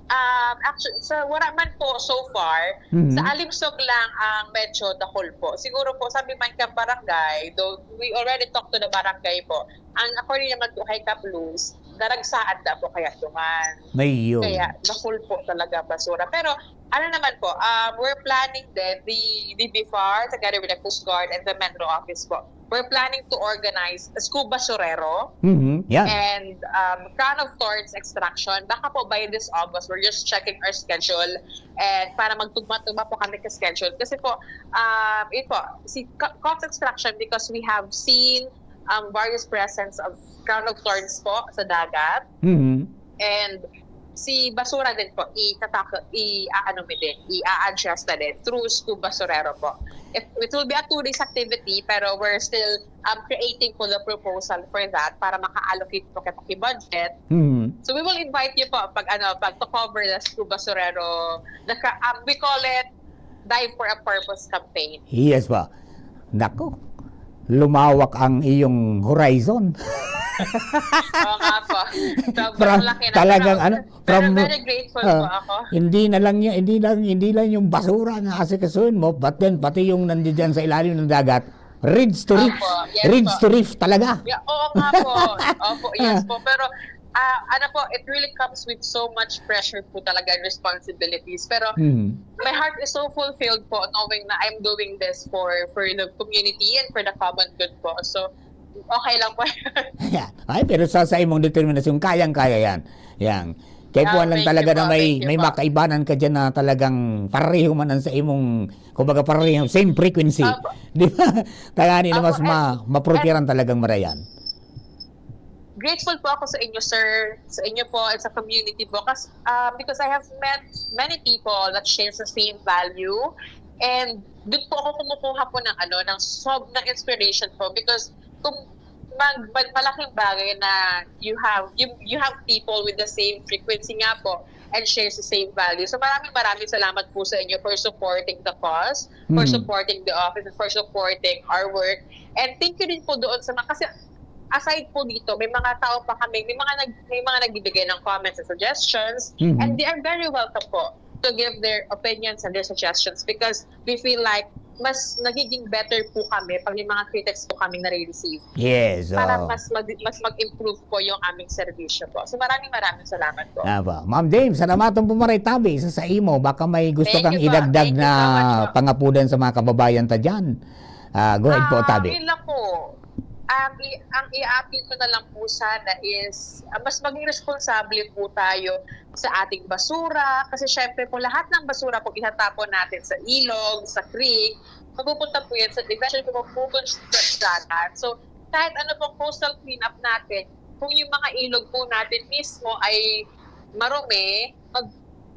Um, actually, sa wala man po so far, Mhm. sa Alimsog lang ang medyo dakul po. Siguro po, sabi man ka barangay, though we already talked to the barangay po, ang according naman po kay Kap Luz, naragsaad na po kaya duman. May yun. Kaya dakul po talaga basura. Pero ano naman po, um, we're planning din, the, the B F A R, together with the Coast Guard and the Menro office po, we're planning to organize a scuba basurero Mhm. Yan. and, um, crown of thorns extraction. Baka po by this August, we're just checking our schedule and para magtugma-tugma po kami ka schedule. Kasi po, um, yun po, si co-, cops extraction, because we have seen, um, various presence of crown of thorns po sa dagat. Mhm. And si basura din po, itatako, i-aano mi din, i-a-address na din through scuba basurero po. It, it will be a two days activity, pero we're still, um, creating po the proposal for that para maka-allocate po kita ki budget. Mhm. So we will invite you po pag ano, pag to cover the scuba basurero, the cra-, um, we call it Dive for a Purpose campaign. Yes ba? Nako, lumawak ang iyong horizon. Oo nga po. Sobrang From, laki na talagang ano, Pero from, very grateful ah, po ako. hindi na lang yan, hindi lang, hindi lang yung basura na asikasuhin mo, but then pati yung nandiyan sa ilalim ng dagat, ridge to reef. Opo, yes Ridge po. to reef talaga. Yeah, oo nga po. Opo, yes po. Pero, ah, ano po, it really comes with so much pressure po talaga and responsibilities. Pero Hmm. my heart is so fulfilled po knowing na I'm doing this for, for the community and for the common good po. So, okay lang po. Ayan. Ay, pero sa, sa imong determinasyon, kayang-kaya yan. Yan. Kaya Ah, kuwan lang thank talaga you na po, may, thank you may po. makaibanan ka dyan na talagang pareho man ang sa imong, kumbaga, pareho, same frequency. Opo. Di ba? Kaya nila Opo, mas ma-, and, ma-prepare and ang talagang marayan. Grateful po ako sa inyo, sir, sa inyo po at sa community po. Kasi, ah, because I have met many people that shares the same value. And doon po ako kumukuha po ng ano, ng sob ng inspiration po, because kung mag, mag- malaking bagay na you have you, you have people with the same frequency nga po and shares the same value. So maraming maraming salamat po sa inyo for supporting the cause, for Mhm. supporting the office, and for supporting our work. And thank you din po doon sa mga, kasi aside po dito, may mga tao pa kami, may mga nag, may mga nagbibigay ng comments and suggestions, Mhm. and they are very welcome po to give their opinions and their suggestions, because we feel like mas nagiging better po kami pag may mga critics po kaming nare-receive. Yes. Para Oo. mas mag, mas mag-improve po yung aming serbisyo po. So maraming maraming salamat po. Aba. Ma'am Dame, salamaton po maray tabi sa saimo. Baka may gusto Thank kang you po. idagdag Thank you na so much po. pangapudan sa mga kababayan ta dyan. Ah, go ahead po, Ah, tabi. Yun lang po. Um, i- ang i-appeal ko na lang po sana is ah, mas maging responsable po tayo sa ating basura. Kasi syempre po lahat ng basura po itatapon natin sa ilog, sa creek, mapupunta po yan sa, eventually po mapupunta sa dagat. So kahit ano pong coastal cleanup natin, kung yung mga ilog po natin mismo ay marumi, mag,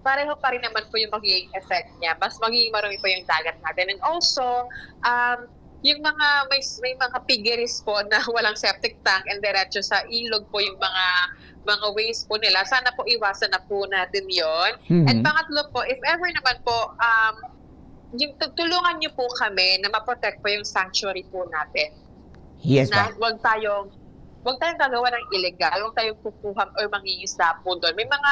pareho pa rin naman po yung magiging effect niya. Mas magiging marumi po yung dagat natin. And also, um, yung mga may, may mga piggeries po na walang septic tank and diretso sa ilog po yung mga mga waste po nila. Sana po iwasan na po natin yon. Mhm. And pangatlo po, if ever naman po, um, yung tu- tulungan niyo po kami na ma-protect po yung sanctuary po natin. Yes, Na ma'am. Wag tayong wag tayong gagawa ng illegal, wag tayong kukuha or mangingisda po doon. May mga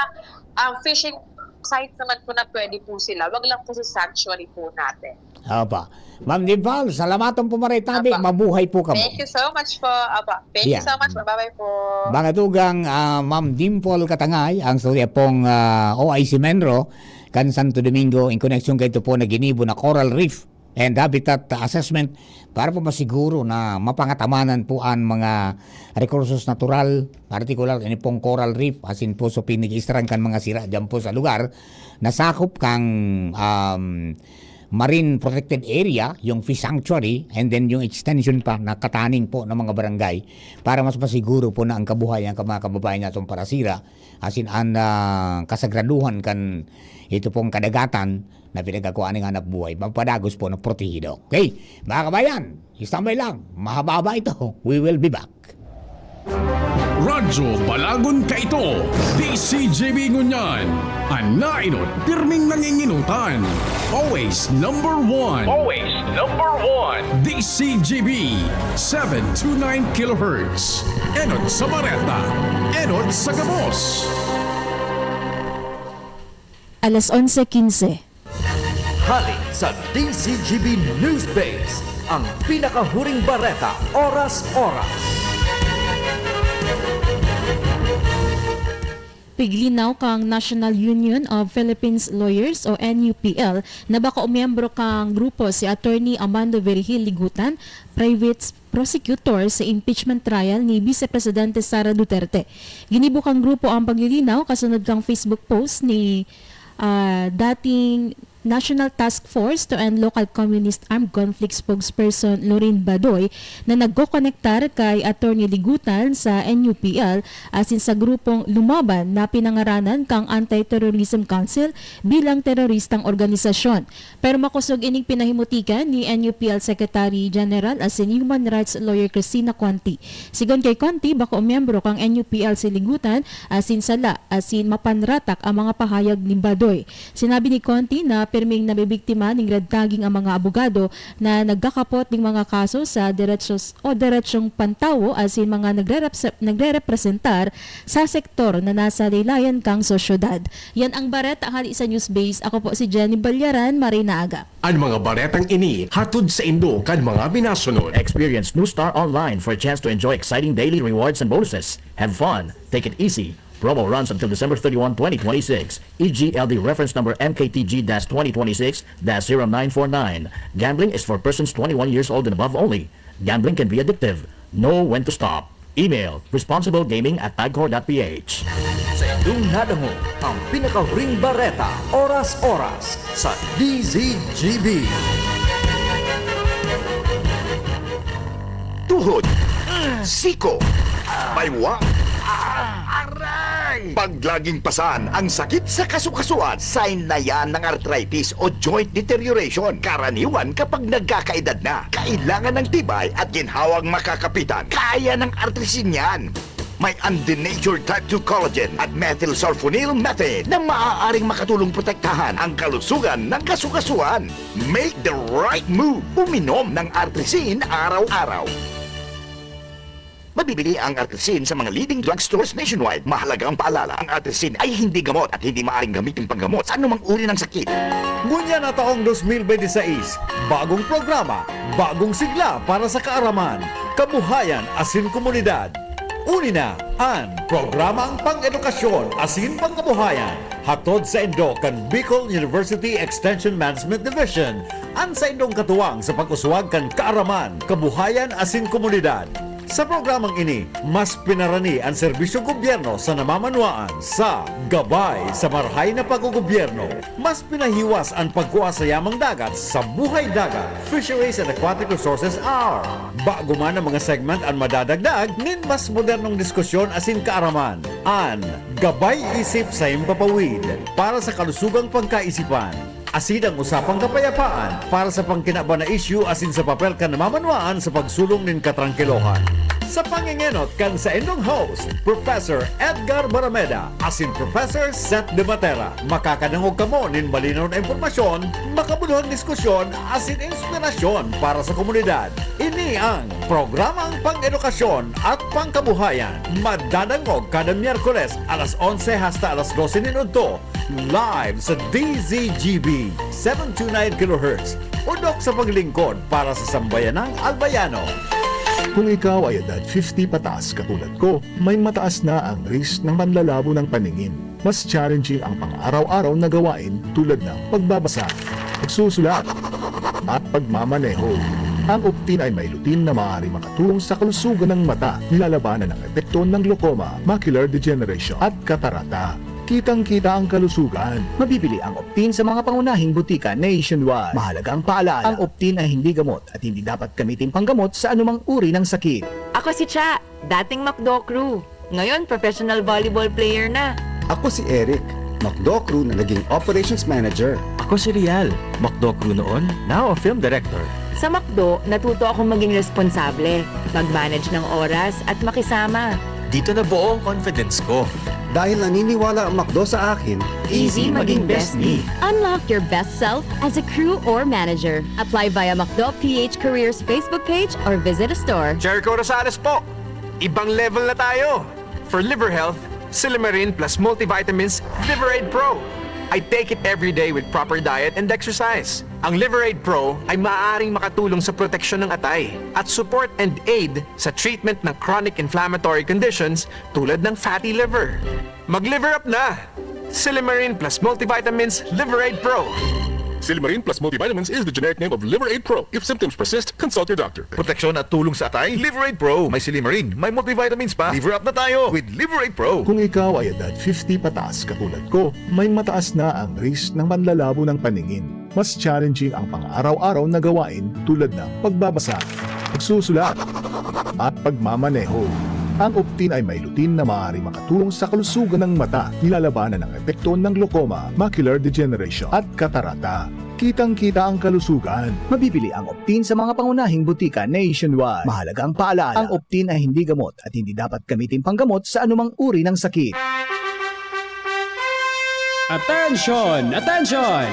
um, fishing sites naman po na pwede po sila. Wag lang po sa sanctuary po natin. Opa. Ma'am Dimple, salamaton po maray tabi. Apa. Mabuhay po kamo. Thank you so much po. Apa. Thank Yeah. you so much. Bye-bye po. Mga tugang, ah, Ma'am Dimple Katangay, ang istorya pong ah, O I C Menro, kan Santo Domingo, in connection kaito po na ginibo na coral reef and habitat assessment para po masiguro na mapangatamanan po ang mga rekursos natural, partikular ini pong coral reef, asin po so pinag-iistran kan mga sira dyan po sa lugar, nasakop kang um, marine protected area, yung fish sanctuary, and then yung extension pa na kataning po ng mga barangay para mas masiguro po na ang kabuhayan kan mga kababayan natong parasira, asin ang ah, kasagraduhan kan ito pong kadagatan na pinagkakuha ning hanap buhay, mapadagos po na protehido. Okay, mga kabayan, standby lang. Mahaba-haba ito. We will be back. Radyo Balagon kaito, D C G B ngunyan. An naenot, pirming nanginginutan. Always number one. Always number one. D C G B, seven two nine kilohertz. Enot sa bareta, enot sa gabos. Alas onse quince. Hali sa D C G B News Base, ang pinakahuring bareta, oras-oras. Piglinaw kang National Union of Philippines Lawyers o N U P L na baka umiyembro kang grupo si Attorney Amando Virgil Ligutan, private prosecutor sa impeachment trial ni Vice Presidente Sara Duterte. Ginibo kang grupo ang paglilinaw kasunod kang Facebook post ni ah, dating National Task Force to End Local Communist Armed Conflict spokesperson Loren Badoy na nagkokonektar kay Attorney Ligutan sa N U P L asin sa grupong Lumaban na pinangaranan kang Anti-Terrorism Council bilang teroristang organisasyon. Pero makosog ining pinahimutikan ni N U P L Secretary General asin Human Rights Lawyer Cristina Conti. Sigon kay Conti, bako miyembro kang N U P L si Ligutan asin sala asin mapanratak ang mga pahayag ni Badoy. Sinabi ni Conti na pirming nabibiktima ning red tagging ang mga abogado na nagkakapot ning mga kaso sa derechos o derechong pantawo asin mga nagre-repse-, nagre-representar sa sektor na nasa laylayan kang sosyedad. Yan ang bareta hali sa Newsbase. Ako po si Jenny Balyaran. Maray na aga. An mga baretang ini hatod saindo kan mga minasunod. Experience New Star Online for a chance to enjoy exciting daily rewards and bonuses. Have fun. Take it easy. Promo runs until December thirty-one, twenty twenty-six. E G L D reference number M K T G dash twenty twenty-six dash zero nine four nine. Gambling is for persons twenty-one years old and above only. Gambling can be addictive. Know when to stop. Email, responsiblegaming at tagcor dot p h. Sa indong nadangog, ang pinakahuring bareta, oras-oras, sa D Z G B. Tuhod, siko, baywa, Pag laging pasan ang sakit sa kasukasuan, sign na yan ng arthritis o joint deterioration. Karaniwan kapag nagkakaedad na, kailangan ng tibay at ginhawang makakapitan. Kaya ng Artrisin yan. May undenatured type two collagen at methylsulfonyl methane na maaaring makatulong protektahan ang kalusugan ng kasukasuan. Make the right move. Uminom ng Artrisin araw-araw. Mabibili ang Artrisin sa mga leading drugstores nationwide. Mahalagang paalala, ang Artrisin ay hindi gamot at hindi maaaring gamitin panggamot sa anumang uri ng sakit. Ngunyan na taong dos mil bente seis, bagong programa, bagong sigla para sa kaaraman, kabuhayan asin komunidad. Uli na an Programang Pang-edukasyon asin Pangkabuhayan, hatod saindo kan Bicol University Extension Management Division, an saindong katuwang sa pag-uswag kan kaaraman, kabuhayan asin komunidad. Sa programang ini, mas pinarani an serbisyong gobyerno sa namamanwaan sa Gabay sa Marahay na Pag-ogobyerno. Mas pinahiwas an pagkua sa yamang dagat sa Buhay Dagat, Fisheries and Aquatic Resources Hour. Bago man ang mga segment an madadagdag nin mas modernong diskusyon asin kaaraman. An Gabay Isip sa Himpapawid para sa kalusugang pagkaisipan. Asin ang usapang kapayapaan para sa pangkinaban na isyu asin sa papel kan namamanwaan sa pagsulong nin katrangkilohan. Sa pangengenot kan saindong host, Professor Edgar Barameda asin Professor Seth De Matera, makakadangog kamo nin malinaw na impormasyon, makabuluhang diskusyon asin inspirasyon para sa komunidad. Ini ang Programang Pang-edukasyon at Pangkabuhayan, madadangog kada Miyerkules alas onse hasta alas dose nin udto, live sa D Z G B, seven two nine kilohertz, udok sa paglingkod para sa sambayanang Albayano. Kung ikaw ay edad fifty pataas katulad ko, may mataas na ang risk ng panlalabo ng paningin. Mas challenging ang pang-araw-araw na gawain tulad ng pagbabasa, pagsusulat, at pagmamaneho. Ang Optin ay may lutein na maaaring makatulong sa kalusugan ng mata, nilalabanan ang epekto ng glaucoma, macular degeneration, at katarata. Kitang-kita ang kalusugan. Mabibili ang Optin sa mga pangunahing butika nationwide. Mahalagang paalala, ang Optin ay hindi gamot at hindi dapat gamitin panggamot sa anumang uri ng sakit. Ako si Cha, dating McDo crew. Ngayon, professional volleyball player na. Ako si Eric, McDo crew na naging operations manager. Ako si Rial, McDo crew noon, now a film director. Sa McDo, natuto akong maging responsable, mag-manage ng oras at makisama. Dito nabuo ang confidence ko. Dahil naniniwala ang McDo sa akin, easy maging best me. Unlock your best self as a crew or manager. Apply via McDo P H Careers Facebook page or visit a store. Jericho Rosales po! Ibang level na tayo! For liver health, Silymarin plus multivitamins Liver Aid Pro. I take it every day with proper diet and exercise. Ang Liver Aid Pro ay maaaring makatulong sa proteksyon ng atay at support and aid sa treatment ng chronic inflammatory conditions tulad ng fatty liver. Mag-liver up na! Silymarin plus multivitamins Liver Aid Pro. Silymarin plus multivitamins is the generic name of Liver Aid Pro. If symptoms persist, consult your doctor. Proteksyon at tulong sa atay, Liver Aid Pro. May silymarin, may multivitamins pa. Liver up na tayo with Liver Aid Pro. Kung ikaw ay edad fifty pataas katulad ko, may mataas na ang risk ng panlalabo ng paningin. Mas challenging ang pang-araw-araw na gawain tulad ng pagbabasa, pagsusulat, at pagmamaneho. Ang Optin ay may lutein na maaaring makatulong sa kalusugan ng mata, nilalabanan ang epekto ng glaucoma, macular degeneration, at katarata. Kitang-kita ang kalusugan. Mabibili ang Optin sa mga pangunahing butika nationwide. Mahalagang paalala, ang Optin ay hindi gamot at hindi dapat gamitin panggamot sa anumang uri ng sakit. Attention! Attention!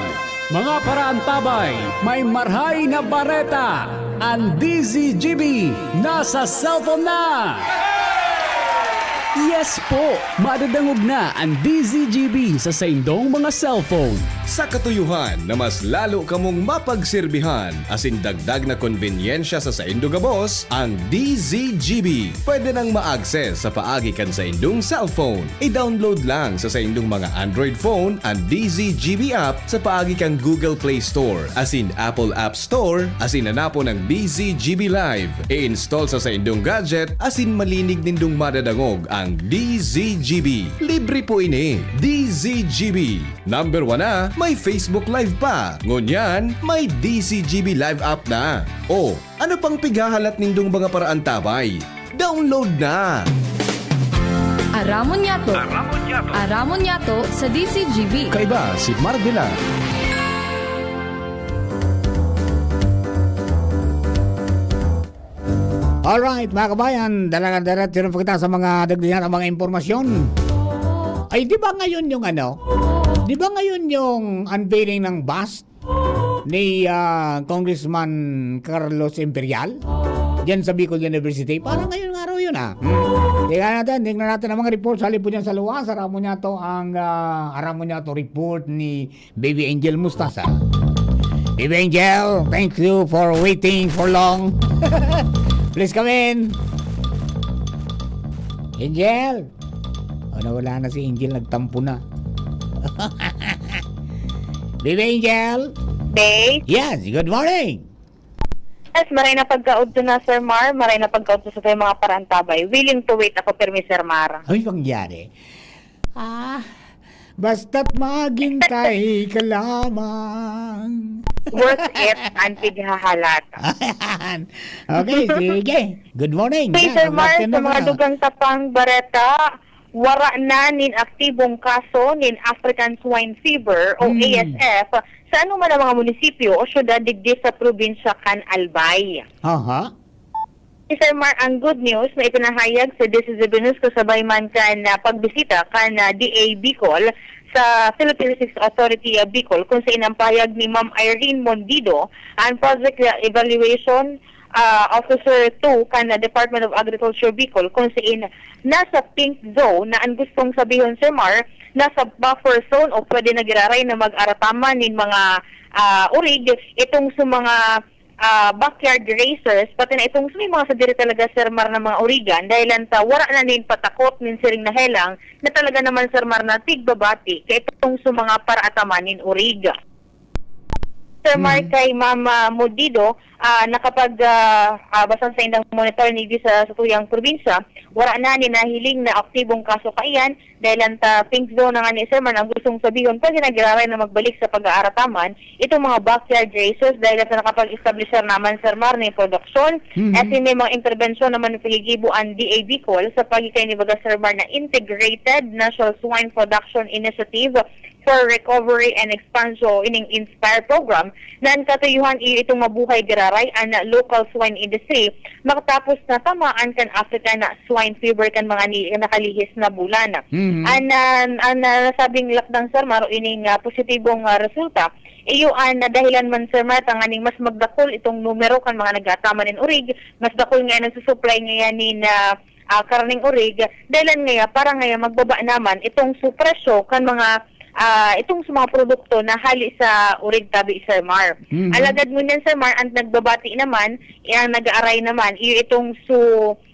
Mga paraantabay, may marahay na bareta! An D Z G B nasa cellphone na! Yes po! Madadangog na an D Z G B sa saindong mga cellphone. Sa katuyohan na mas lalo kamong mapagserbihan asin dagdag na konbenyensya sa saindo gabos, ang D Z G B pwede nang ma-access sa paagi kan saindong cellphone. I-download lang sa saindong mga Android phone an D Z G B app sa paagi kan Google Play Store asin Apple App Store asin hanapon ang D Z G B Live. I-install sa saindong gadget asin malinig nindong madadangog ang D Z G B. Libre po ini. D Z G B. Number one na, may Facebook Live pa. Ngunyan, may D Z G B Live app na. O, ano pang pighahalat nindong mga paraantabay? Download na! Aramon niyato. Aramon Aramon niyato sa D Z G B. Kaiba si Marvela. Alright, mga kabayan, dala-, dala-, dala-, pa kita sa mga dagdagan ng mga impormasyon. Ay, di ba ngayon yung ano? Di ba ngayon yung unveiling ng bust ni, ah, Congressman Carlos Imperial diyan sa Bicol University? Parang ngayon nga raw yun, ah. Hmm. Tingnan natin, tingnan natin ang mga report sa halip po dyan sa luwas. Aram mo niya to ang, ah, aram mo niya to report ni Baby Angel Mustasa. Baby Angel, thank you for waiting for long. Please come in. Angel. Oh, nawala na si Angel, nagtampo na. Baby Angel? Day? Yes, good morning. Yes, maray na pagkaudto na, Sir Mar. Maray na pagkaudto sa mga parantabay. Willing to wait ako, permi, Sir Mar. Ay, pangyari. Ah, basta't maghintay ka lamang. Worth it, ang pighahalat. Ayan. Okay, sige. Good morning. Hey, Yan, Sir ang Mar, last sa mga naman, oh. Dugang tapang bareta, wara na nin aktibong kaso nin African Swine Fever o Hmm. A S F sa anuman na mga munisipyo o syudad digdi sa probinsya kan Albay. Aha. Si Sir Mar, ang good news na ipinahayag sa D Z G B News kasabay man kan, ah, pagbisita kan, ah, D A Bicol sa Philippine Statistics Authority, ah, Bicol, kung sa inang pahayag ni Ma'am Irene Mondido, ang Project Evaluation, ah, Officer two kan, ah, Department of Agriculture Bicol, kung sa in nasa pink zone na ang gustong sabihon, Sir Mar, nasa buffer zone o pwede na giraray na mag-arataman nin mga, ah, urig itong sa mga ah, backyard racers, pati na itong may mga sadiri talaga, Sir Mar, na mga urigan, dahil lang sa wara na nin patakot nin siring na helang na talaga naman, Sir Mar, na tigbabati kay itong sa mga paraataman nin urig. Sir Mar, Mm. kay Ma'am, ah, Mudido, ah, nakapag, ah, ah, basta sa indang monitor ni sa, sa tuyang probinsya, wara na nin nahiling na aktibong kaso kaiyan, dahil lang ta pink zone na nga ni Sir Mar, ang gustong sabihon, pwede na giraray na magbalik sa pag-aarataman itong mga backyard racers dahil sa nakapag-establish naman, Sir Mar, ni produksyon. Mhm. As in, may mga interbensyon naman na pinigibo ang D A Bicol sa pagikay ni baga, Sir Mar, na Integrated National Swine Production Initiative for Recovery and Expansion, ining INSPIRE program, na ang katuyuhan iyo itong mabuhay giraray ang local swine industry makatapos na tamaan kan African swine fever kan mga ni-, nakalihis na bulan. Mhm. An, an, an, ah, nasabing lakdang, Sir Mar, o ining, ah, positibong, ah, resulta, iyo an, ah, dahilan man, Sir Mar, tanganing mas magdakul itong numero kan mga nag-aataman nin urig, mas dakul nga nagsusuplay ngayan nin, ah, ah, karneng urig, dahilan ngaya para ngaya magbaba naman itong su presyo kan mga, ah, itong sa mga produkto na hali sa urig tabi, Sir Mar. Mhm. Alagad ngunyan, Sir Mar, ang nagbabati naman, ang nag-aaray naman, iyo itong su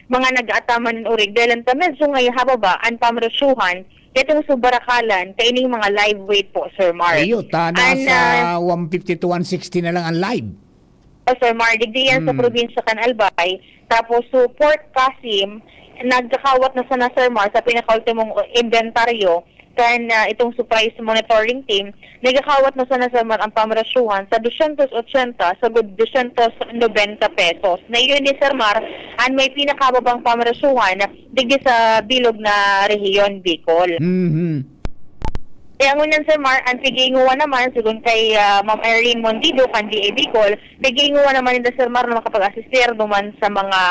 mga nag-aataman nin urig, dahil ang medyo ngaya hababa ang pamresyuhan, itong su barakalan, kaining mga live weight po, Sir Mar. Iyo, ta, An, nasa ah, one fifty to one sixty na lang ang live. O, Sir Mar, digdi yan sa Hmm. probinsya kan Albay. Tapos, so, Port Qasim, nagkakawat na sana, Sir Mar, sa pinakaultimong inventaryo kan, ah, itong su price monitoring team, nagkakawat na sana, Sir Mar, ang pamrasyuhan sa dosyentos ochenta sagud dosyentos nobenta pesos. Na yun ni Sir Mar, ang may pinakababang pamrasyuhan digdi sa bilog na rehiyon, Bicol. Mhm. Kaya ngunyan, Sir Mar, ang tiginguwa naman, sigon kay, ah, Ma'am Irene Mondido, kan D A Bicol, tiginguwa naman ninda, Sir Mar, na makapag-asistir duman sa mga,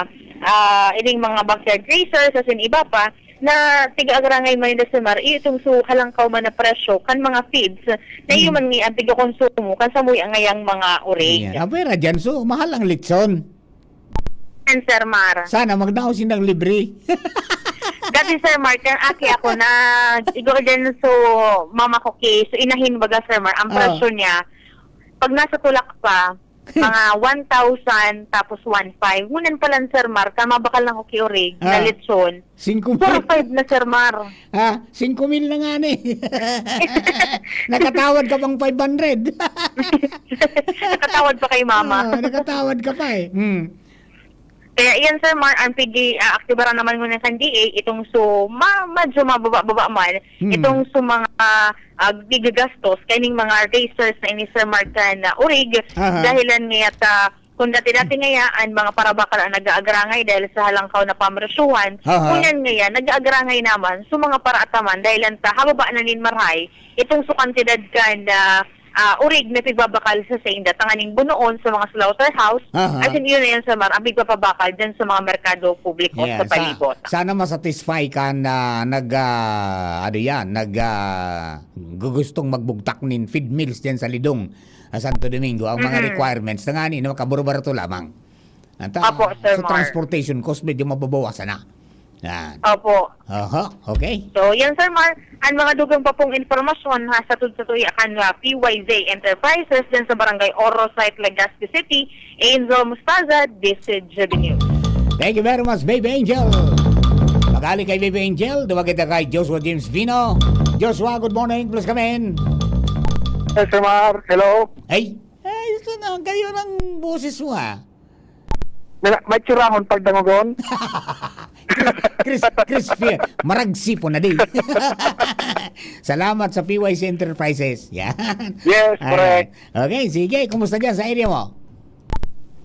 ah, ining mga backyard racers, asin iba pa, na tiga-agrangay man ninda, Sir Mar, iyo itong su halangkaw man na presyo kan mga feeds na Hmm. iyo man ni ang tigakonsumo kan samuya ngayang mga urig. Yan. Abay, radyan, so, mahal ang litson. Yan, Sir Mar. Sana magdaos sindang libre. Dati, Sir Mar, kan aki ako na, igor din so, mama ko ki, so, inahin baga, Sir Mar, ang Ah. presyo niya, pag nasa tulak pa, mga one thousand, tapos one five. Ngunyan pa lang, Sir Mar, kan mabakal na ko ki urig, na Ah. litson, Singko mil. Four five na, Sir Mar. Ah, singko mil na nga ni. Nakatawad ka pang five hundred. Nakatawad pa kay mama. Ah, nakatawad ka pa eh. Hmm. Kaya iyan, Sir Mar, ang pigi, ah, aktibaran naman ngunyan kan D A, itong su, ma, medyo mababa-baba man, Hmm. itong su mga, ah, gigagastos, kaining mga racers na ini, Sir Mar, kan, ah, urig, Aha. dahilan niya ta, Kung dati-dati ngaya, an mga parabakal an nag-aagrangay dahil sa halangkaw na pamresyuhan, Aha. ngunyan ngaya, nag-aagrangay naman sa mga paraataman dahil an ta hababa na nin marhay, itong sa kantidad kan, ah, ah, urig na pigbabakal sa sainda, tanganing bunoon sa mga slaughterhouse, Aha. as in, yun na yan, Sir Mar, ang pigpapabakal dyan sa mga merkado publiko Ayan, sa sa palibot. sana masatisfy kan, ah, nag, ah, ano yan, nag, ah, gugustong magbugtak nin feed mills dyan sa Lidong, ah, Santo Domingo, ang mga Mm. requirements na nga ni, na makabaro-barato lamang. Anta, Apo, Sir sa Mar. transportation cost, medyo mababawasan na. Yan. Opo. Aha, okay. So, yan, Sir Mar, ang mga dugang pa pong impormasyon, ha, sa tud-, sa tuya kan, ah, P Y Z Enterprises, dyan sa Barangay Oro Site, Legazpi City, Angel Mostaza, D C G B News. Thank you very much, Baby Angel. Magali kay Baby Angel, duwa kita kay Joshua James Vino. Joshua, good morning, please come in. Yes, Sir Mar. Hello. Hey, hey, ito na, kayo ng boses mo, ha? May, may tsirahon pag dangogon? Chris, Chris, Chris Fear, maragsi po na di. Salamat sa P Y C Enterprises. Yan. Yes, Alright. correct. Okay, sige. Kumusta dyan sa area mo?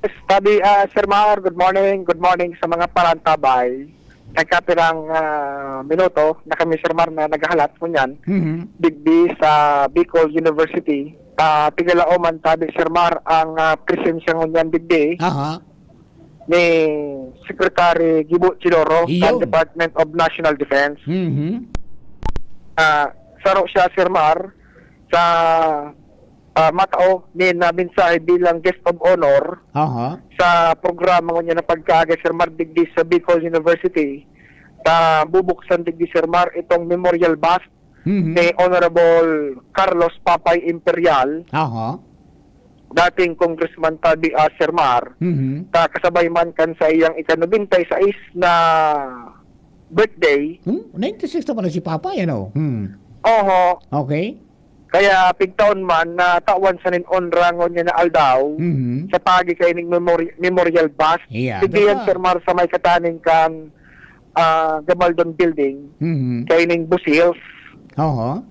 Yes, Tabi, ah, Sir Mar, good morning. Good morning sa mga parantabay. Nagkapirang, ah, minuto na kami, Sir Mar, na naghahalat ngunyan. Mhm. Digdi sa Bicol University. Ah, tigalaoman, Tabi, Sir Mar, ang, ah, presensya ngunyan digdi. Aha. ni Secretary Gibo Chidoro Iyo. kan Department of National Defense. Mhm. Ah, saro siya, Sir Mar, sa, ah, matao ni na mensahe bilang guest of honor Aha. sa programa ngunyan na pagkaagi, Sir Mar, digdi sa Bicol University. Ta bubuksan digdi, Sir Mar, itong memorial bust Mhm. ni Honorable Carlos Papay Imperial, Aha. dating Congressman Tabi, ah, Sir Mar, Mhm. ta kasabay man kan sa iyang ika-nobenta y seis na birthday. Hmm? Ninety-six na pala si Papay, ano? Hmm. Oho. Okay. Kaya pigtaon man na tawan sa nin onra ngunyan na aldaw, Mhm. sa pagi kaining memori-, memorial bust. Yeah, Sige yan, diba? Sir Mar, sa may kataning kan, ah, Gabaldon Building, Mhm. kaining Busils. Oho.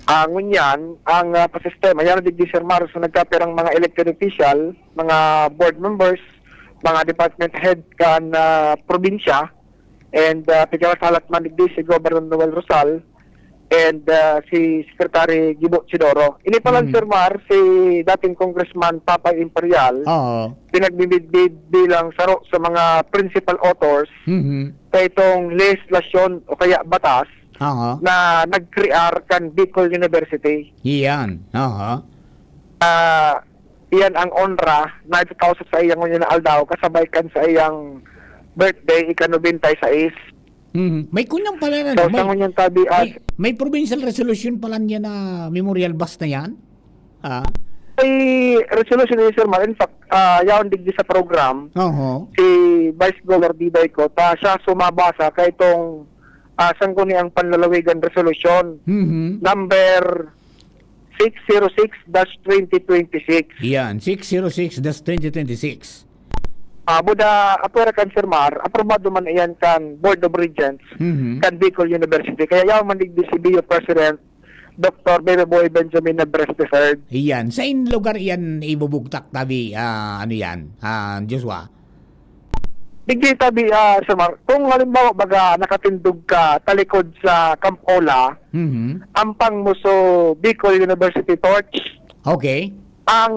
Ah, ngunyan, ang, ah, pasistema, yan digdi, Sir Mar, sa nagkapirang mga elected official, mga board members, mga department head kan, ah, probinsya, and, ah, pigkakasalat man digdi si Governor Noel Rosal, and, ah, si Secretary Gibo Chidoro. Ini pa lang, Mm. Sir Mar, si dating Congressman Papay Imperial, Oo. pinagbibidbid bilang saro sa mga principal authors Mhm. sa itong lehislasyon o kaya batas Aha. na nag-crear kan Bicol University. Iyan. Aha. Ah, iyan ang onra na itataw sa iyang ngunyan na aldaw, kasabay kan sa iyang birthday, ika-nobenta y seis. Mhm. May kunyan pala na, So, no? sa May, ngunyan tabi, ah, may, may provincial resolution pala niya na memorial bust na yan? Ah? May resolution ni Sir Mar. In fact, ah, yaon digdi sa program, Oho. si Vice Governor Diday Cota, siya sumabasa kay itong, ah, sangguniang panlalawigan resolution Mhm. number six zero six dash twenty twenty-six. Yan, six zero six dash twenty twenty-six. Ah, buda, apwera kan Sir Mar, aprobado man iyan kan Board of Regents, Mhm. kan Bicol University. Kaya yaon man digdi si B U President, Doktor Bebe Boy Benjamin Neves the third. Iyan. Sain lugar iyan ibubugtak, tabi, ah, ano yan, ah, Joshua? Digdi tabi, ah, Sir Mar, kung halimbawa, baga, nakatindog ka talikod sa Camp Ola, Mhm. ampang mo so Bicol University Torch, Okay. ang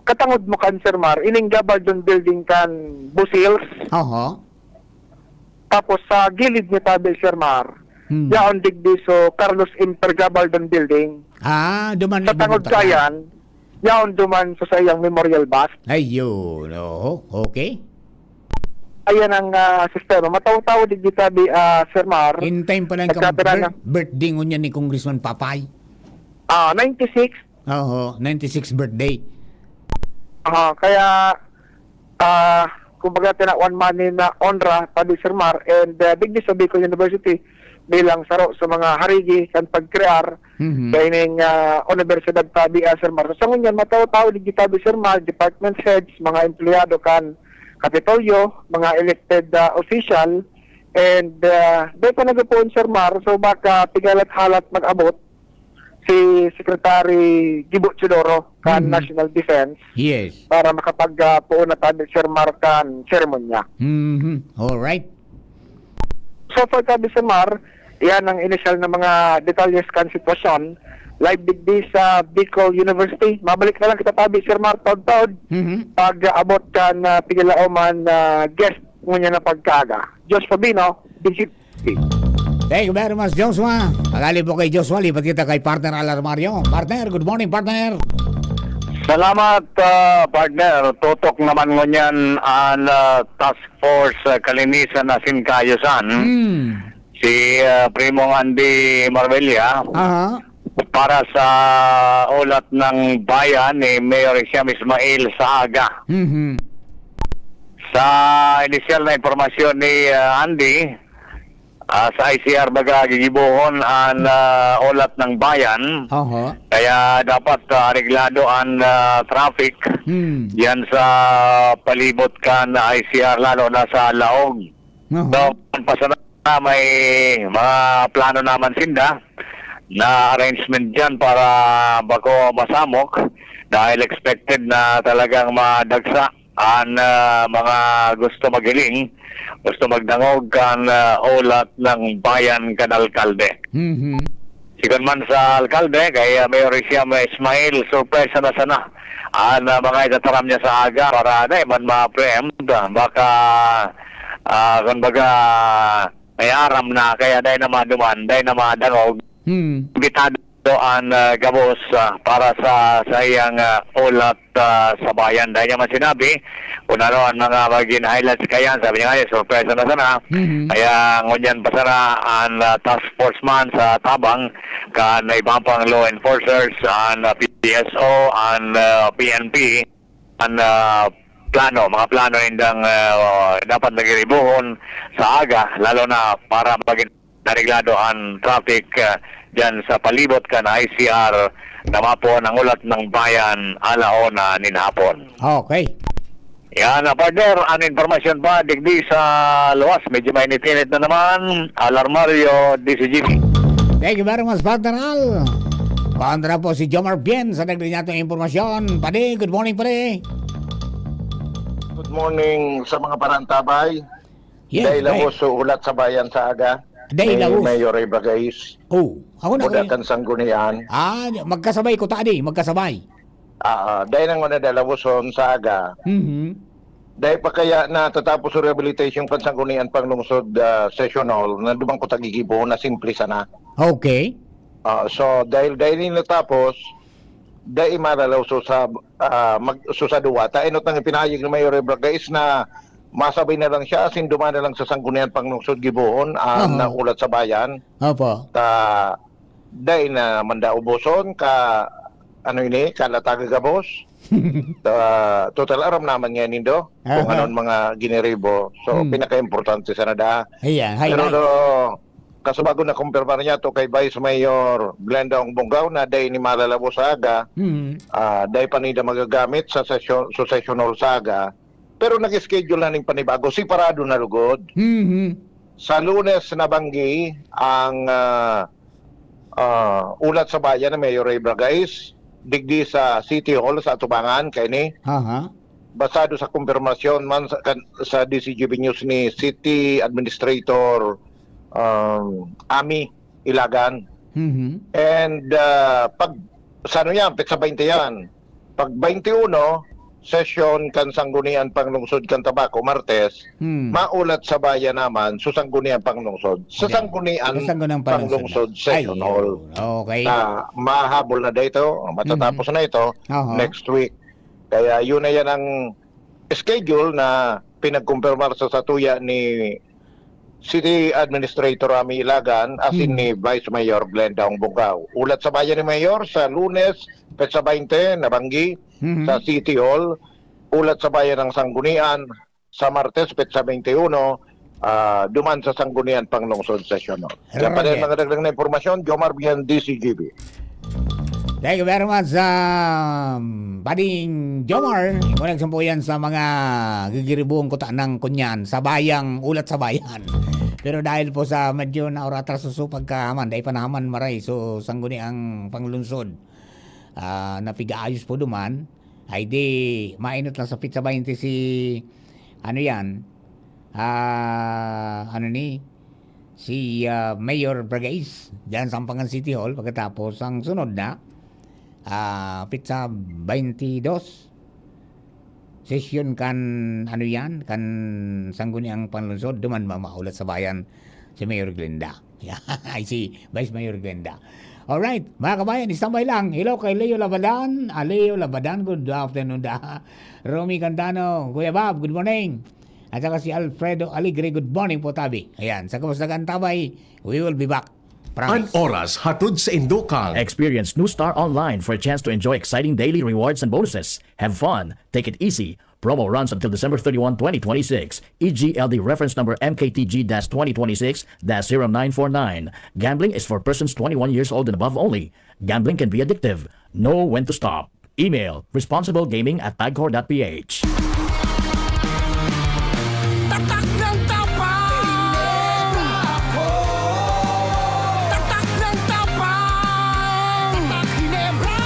katangod mo kan, Sir Mar, ining Gabaldon Building kan Busils. Oho. Tapos sa gilid ni tabi, Sir Mar, Hmm. yaon digdi so Carlos Imper Gabaldon Building. Ah, duman Sa tangod ibubugtak na. kaiyan, yaon duman sa saiyang memorial bust. Ayun, oo. Okay. Ayan ang, ah, sistema. Mataw-taw digdi tabi, ah, Sir Mar. In time pala yung Nagkapira bir-, na. birthday ngunyan ni Congressman Papay. Ah, ninety-six. Oo, ninety-six birthday. Ah, kaya, ah, kumbaga, tinawan man ni na onra, tabi, Sir Mar, and, ah, digdi sa Bicol University bilang saro sa mga harigi kan pagkrear Mhm. kaining, ah, universidad tabi, ah, Sir Mar. Sa ngunyan, mataw-taw digdi tabi, Sir Mar, department heads, mga empleyado kan Kapitolyo, mga elected, ah, official, and, ah, dai pa nagapoon, Sir Mar, so baka pigalat-halat mag-abot si Secretary Gibo Teodoro kan Mhm. National Defense Yes. para makapag, ah, poon na tabi, Sir Mark, kan seremonya. Mhm. Alright. So far, tabi, Sir Mar, yan ang inisyal na mga detalye kan sitwasyon. Live digdi sa Bicol University. Mabalik na lang kita tabi, Sir Mar, taod-taod. Mhm. Pag-abot kan, ah, pigalaoman na guest ngunyan na pagkaaga. Josh Fabino, D Z T V. Thank you very much, Joshua. Pag-ali po kay Joshua, lipat kita kay partner Alarmario. Partner, good morning, partner. Salamat, ah, partner. Tutok naman ngunyan an, ah, Task Force, ah, Kalinisan asin Kaayusan. Hmm. Si, ah, Primong Andy Marbella Aha. para sa ulat ng bayan ni Mayor Hisham Ismail sa aga. Mhm. Sa inisyal na impormasyon ni, ah, Andy, ah, sa I C R baga gigibohon an, ah, ulat ng bayan. Oho. Kaya dapat, ah, areglado an, ah, traffic Hmm. diyan sa palibot kan I C R, lalo na sa Laog. Oho. So, pasalamat na may mga plano naman sinda na arrangement diyan para bako masamok, dahil expected na talagang madagsa an, ah, mga gusto maghiling, gusto magdangog kan, ah, ulat ng bayan kan alkalde. Mhm. Sigon man sa alkalde, kay, ah, Mayor Hisham Ismail, sorpresa na sana an, ah, mga itataram niya sa aga para dai man ma-preempt. Baka, ah, kumbaga, may aram na, kaya dai na maduman, dai na madangog. Hmm. Imbitado an, ah, gabos, ah, para sa saiyang, ah, ulat, ah, sa bayan. Dai niya man sinabi kung ano an mga magiging highlights kayan. Sabi niya nga, eh, sorpresa na sana. Mhm. Kaya ngunyan pa sana an, ah, task force man sa tabang kan iba pang law enforcers, an, ah, P S O, an, ah, P N P, an, ah, plano, mga plano nindang, ah, dapat nagiribuhon sa aga, lalo na para maging areglado an traffic, ah, diyan sa palibot kan I C R na mapoon ang ulat ng bayan alauna nin hapon. Okay. Yan, ah, partner, ang impormasyon pa digdi sa luwas. Medyo mainit-init na naman. Alarmario, D Z G P. Thank you very much, partner Al. Kontra po si Jomar Bien sa dagdag niya itong impormasyon. Padi, good morning, padi. Good morning sa mga parantabay. Yes, Dai right. Labos sa ulat sa bayan sa aga. Dai Ni labos. Mayor Ray Bagais. Oh, ako na Buda ko. Kan sanggunian. Ah, magkasabay ko, tadi, magkasabay. Ah, ah, dai nang una dalawoson sa aga. Mhm. Dai pa kaya natatapos ang rehabilitation kan sanggunian panglungsod, ah, session hall na dumang ko tagigibo na simple sana. Okay. Ah, so, dahil, dahil ini natapos, dai malalaw so sa, ah, mag-, so sa duwa. Ta, enot nang ipinahayag ni Mayor Ray Bagais na masabay na lang siya, asin duman na lang sa sanggunian panglungsod gibohon, ah, Aha. Na ulat sa bayan. Opo. Ta, dai na man da uboson ka, ano ini, kalataga gabos. Ta, total aram naman nga nindo kung Aha. Anon mga giniribo. So, Hmm. Pinaka-importante sana da. Ayan, Pero highlight. Do, kaso bago na kumpirmar niya to kay Vice Mayor Glenda Ongbonggao na dai ni malalabo sa aga, Hmm. Ah, dai pa nida magagamit sa sesyon, sa session hall sa aga. Pero nag-schedule na ning panibago, separado na lugod. Mhm. Sa Lunes, nabanggi ang, ah, ah, ulat sa bayan ni Mayor Ray Bragais, digdi sa City Hall sa Atubangan, kaini. Aha. Basado sa kumpirmasyon man sa, kan, sa D C G B News ni City Administrator, um, Ami Ilagan. Mhm. And, ah, pag, sa ano yan, petsa baynte yan. Pag baynte uno, sesyon kan Sanggunian Panglungsod kan Tabaco, Martes, Hmm. maulat sa bayan naman, so Sanggunian Panglungsod. Sa Okay. Sanggunian Sa Sanggunian Panglungsod Panglungsod na. Session Ayun. Hall. Okay. Na mahabol na dito, matatapos Mhm. na ito Aha. next week. Kaya yun na yan ang schedule na pinagkumpirmar sa satuya ni City Administrator Rami Ilagan, asin Hmm. ni Vice Mayor Glenda Ongbonggao. Ulat sa bayan ni Mayor sa Lunes, petsa baynte, nabanggi, Mhm. sa City Hall. Ulat sa bayan ng Sanggunian, sa Martes, petsa baynte uno, ah, duman sa Sanggunian Panglungsod Session Hall. Yan pa rin Roger. Mga dagdag na impormasyon, Jomar Bian, D C G B. Thank you very much, um, Pading Jomar. Imo nagsampo yan sa mga gigiribuhon kuta ng kunyan, sa bayang, ulat sa bayan. Pero dahil po sa medyo naoratraso so pagkahaman, dai pa nahaman maray, so sangguni ang panglunsod, ah, na pigaayos po duman, ay di mainot lang sa petsa baynte si, ano yan, ah, ano ni, si, ah, Mayor Bragais, dyan sa Ampangan City Hall. Pagkatapos, ang sunod na, ah, petsa baynte dos, sesyon kan, ano yan, kan sangguniang panlungsod, duman mamaulat sa bayan si Mayor Glenda. Ay, si Vice Mayor Glenda. Alright, mga kabayan, standby lang. Hello kay Leo Labadan. Ah, Leo Labadan, good afternoon da. Romy Candano, Kuya Bob, good morning. At saka si Alfredo Alegre, good morning po, tabi. Ayan, sa kamusta ka, antabay? We will be back. Promise. An oras hatod sa Indokang. Experience New Star Online for a chance to enjoy exciting daily rewards and bonuses. Have fun. Take it easy. Promo runs until December thirty-one, twenty twenty-six. E G L D reference number M K T G dash twenty twenty-six dash zero nine four nine. Gambling is for persons twenty-one years old and above only. Gambling can be addictive. Know when to stop. Email, responsiblegaming at tagcor dot P H. Tatak ng tapang! Tatak ng tapang! Tatak Ginebra!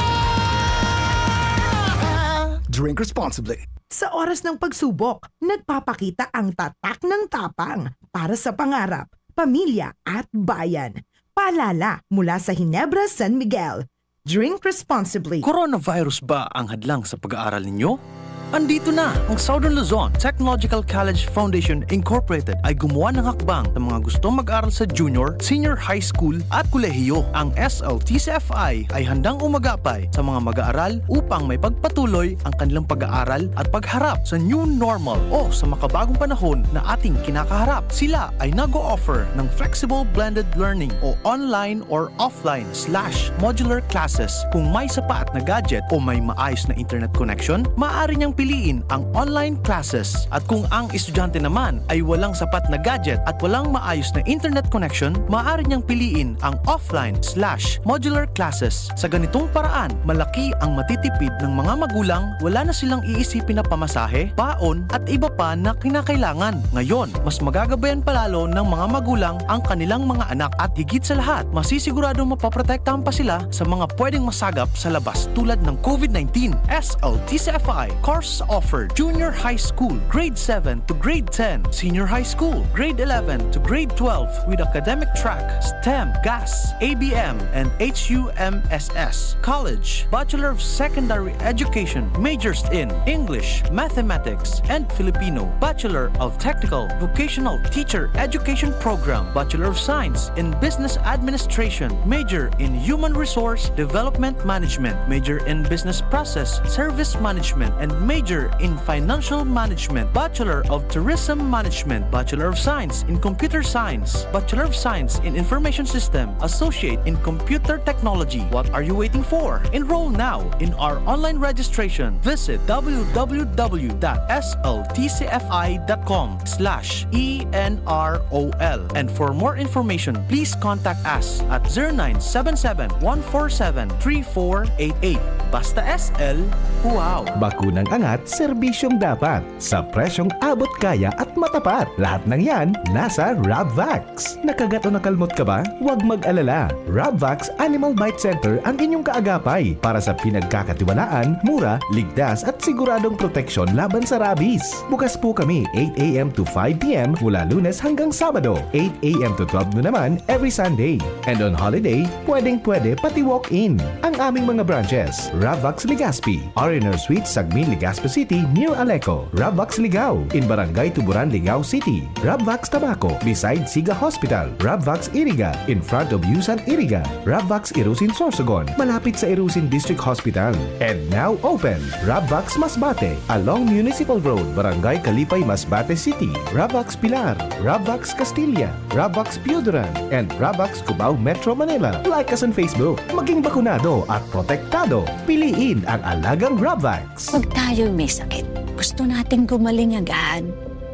Drink responsibly. Sa oras ng pagsubok, nagpapakita ang tatak ng tapang para sa pangarap, pamilya at bayan. Paalala mula sa Ginebra San Miguel, drink responsibly. Coronavirus ba ang hadlang sa pag-aaral ninyo? Andito na! Ang Southern Luzon Technological College Foundation Incorporated ay gumawa ng hakbang sa mga gustong mag-aral sa junior, senior high school at kolehiyo. Ang S L T C F I ay handang umagapay sa mga mag-aaral upang may pagpatuloy ang kanilang pag-aaral at pagharap sa new normal o sa makabagong panahon na ating kinakaharap. Sila ay nag-o-offer ng flexible blended learning o online or offline slash modular classes. Kung may sapat na gadget o may maayos na internet connection, maaari niyang piliin ang online classes. At kung ang estudyante naman ay walang sapat na gadget at walang maayos na internet connection, maaari niyang piliin ang offline slash modular classes. Sa ganitong paraan, malaki ang matitipid ng mga magulang, wala na silang iisipin na pamasahe, baon, at iba pa na kinakailangan. Ngayon, mas magagabayan palalo ng mga magulang ang kanilang mga anak at higit sa lahat, masisiguradong mapoprotektahan pa sila sa mga pwedeng masagap sa labas tulad ng COVID nineteen. S L T C F I course offer: Junior High School, Grade seven to Grade ten, Senior High School, Grade eleven to Grade twelve, with academic track, STEM, GAS, A B M, and H U M S S. College, Bachelor of Secondary Education, majors in English, Mathematics, and Filipino, Bachelor of Technical Vocational Teacher Education Program, Bachelor of Science in Business Administration, major in Human Resource Development Management, major in Business Process Service Management, and major in Financial Management, Bachelor of Tourism Management, Bachelor of Science in Computer Science, Bachelor of Science in Information System, Associate in Computer Technology. What are you waiting for? Enroll now in our online registration. Visit w w w dot s l t c f i dot com slash e n r o l. And for more information, please contact us at zero nine seven seven, one four seven, three four eight eight. Basta S L, wow! Bakunang angat, serbisyong dapat, sa presyong abot kaya at matapat. Lahat ng yan, nasa Rabvax. Nakagat o nakalmot ka ba? Huwag mag-alala. Rabvax Animal Bite Center ang inyong kaagapay para sa pinagkakatiwalaan, mura, ligtas at siguradong proteksyon laban sa rabies. Bukas po kami eight a m to five p m mula Lunes hanggang Sabado, eight a m to twelve noon naman every Sunday. And on holiday, pwedeng-pwede pati walk-in. Ang aming mga branches, Rabvax Legazpi, R and R Suites, Sagmin, Legazpi City, near Aleco, Rabvax Ligao, in Barangay Tuburan, Ligao City, Rabvax Tabaco, beside Siga Hospital, Rabvax Iriga, in front of Yusan Iriga, Rabvax Irusin, Sorsogon, malapit sa Irusin District Hospital. And now open, Rabvax Masbate, along Municipal Road, Barangay Kalipay, Masbate City, Rabvax Pilar, Rabvax Castilla, Rabvax Pioduran, and Rabvax Cubao, Metro Manila. Like us on Facebook. Maging bakunado at protektado. Piliin ang alagang Rabvax. Pag tayo'y may sakit, gusto nating gumaling agad.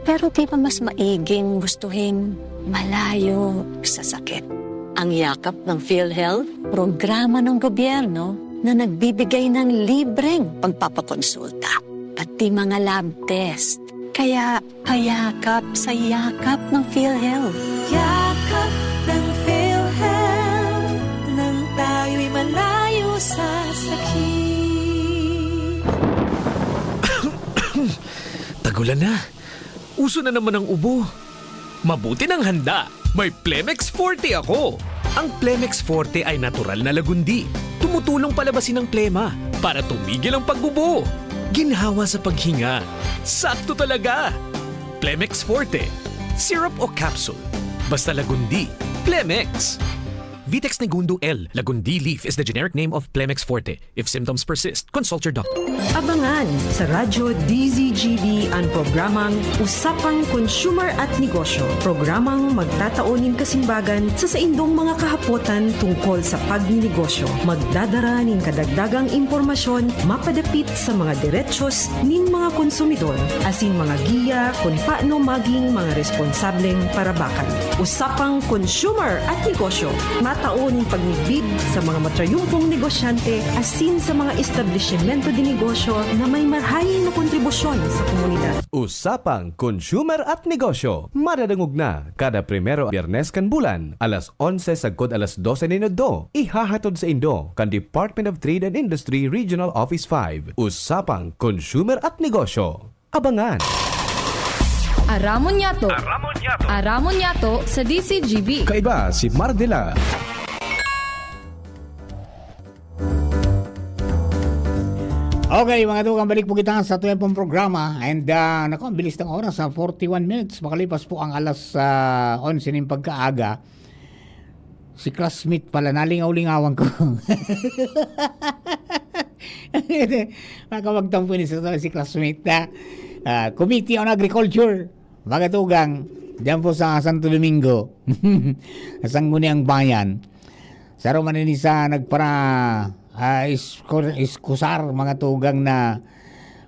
Pero di ba mas maiging gustuhin malayo sa sakit? Ang yakap ng PhilHealth, programa ng gobyerno na nagbibigay ng libreng pagpapakonsulta, pati mga lab test. Kaya Payakap sa yakap ng PhilHealth. Yakap ng PhilHealth, nang tayo'y malayo sa sakit. Tagulan na. Uso na naman ang ubo. Mabuti nang handa. May Plemex Forte ako. Ang Plemex Forte ay natural na lagundi. Tumutulong palabasin ang plema para tumigil ang pag-ubo. Ginhawa sa paghinga. Sakto talaga! Plemex Forte. Syrup o capsule. Basta lagundi. Plemex. Vitex Negundo L. Lagundi leaf is the generic name of Plemex Forte. If symptoms persist, consult your doctor. Abangan sa Radyo D Z G B an programang Usapang Consumer at Negosyo. Programang magtatao nin kasimbagan sa saindong mga kahapotan tungkol sa pagninegosyo. Magdadara nin kadagdagang impormasyon mapadapit sa mga derechos nin mga konsumidor, asin mga giya kun paano maging mga responsableng parabakan. Usapang Consumer at Negosyo, matao nin pagmidbid sa mga matrayumpong negosyante asin sa mga establisimento de negosyo na may marahay na kontribusyon sa komunidad. Usapang Consumer at Negosyo, madadangog na kada primero Biyernes kan bulan, alas onse sagkod alas dose nin udto. Ihahatod saindo kan Department of Trade and Industry Regional Office five. Usapang Consumer at Negosyo. Abangan. Aramon niyato. Aramon niyato. Aramon niyato sa D Z G B. Kaiba si Mardela. Okay, mga tugang, balik po kita sa atong pong programa. And, ah, naku, ang bilis ng oras, ah, forty-one minutes. Makalipas po ang alas, ah, onse nin pagkaaga. Si classmate pala, nalingaw-lingawan ko. Baka magtampo ni sa si classmate na, ah, Committee on Agriculture, mga tugang, diyan po sa Santo Domingo, sa Sangguniang Bayan. Saro man ini sa nagpara-, ah, isku-, iskusar, mga tugang, na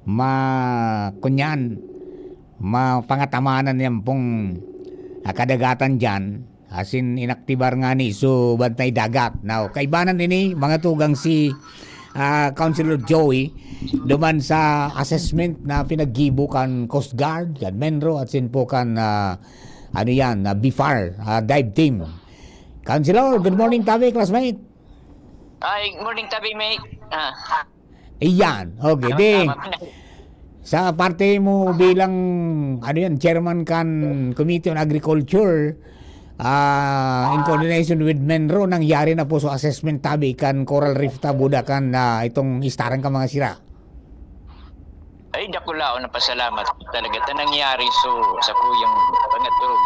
ma-, kunyan, mapangatamanan yan pong, ah, kadagatan dyan. Asin inaktibar ngani so bantay dagat. Now, kaibanan ini, mga tugang, si, ah, Councilor Joey, duman sa assessment na pinaggibo kan Coast Guard, kan MENRO, asin po kan, ah, ano yan, ah, BFAR, ah, dive team. Councilor, good morning tabi, classmate. Ay, morning tabi, mate. Ah. Iyan. Okay, Tama, di. tama. Sa parte mo bilang, ano yan, chairman kan Committee on Agriculture, ah, in coordination with MENRO, nangyari na po so assessment tabi kan coral reef ta, buda kan, ah, itong istaran ka mga sira. Ay, dakulaon na pasalamat talaga ta nangyari so, sa kuyang pangatulog.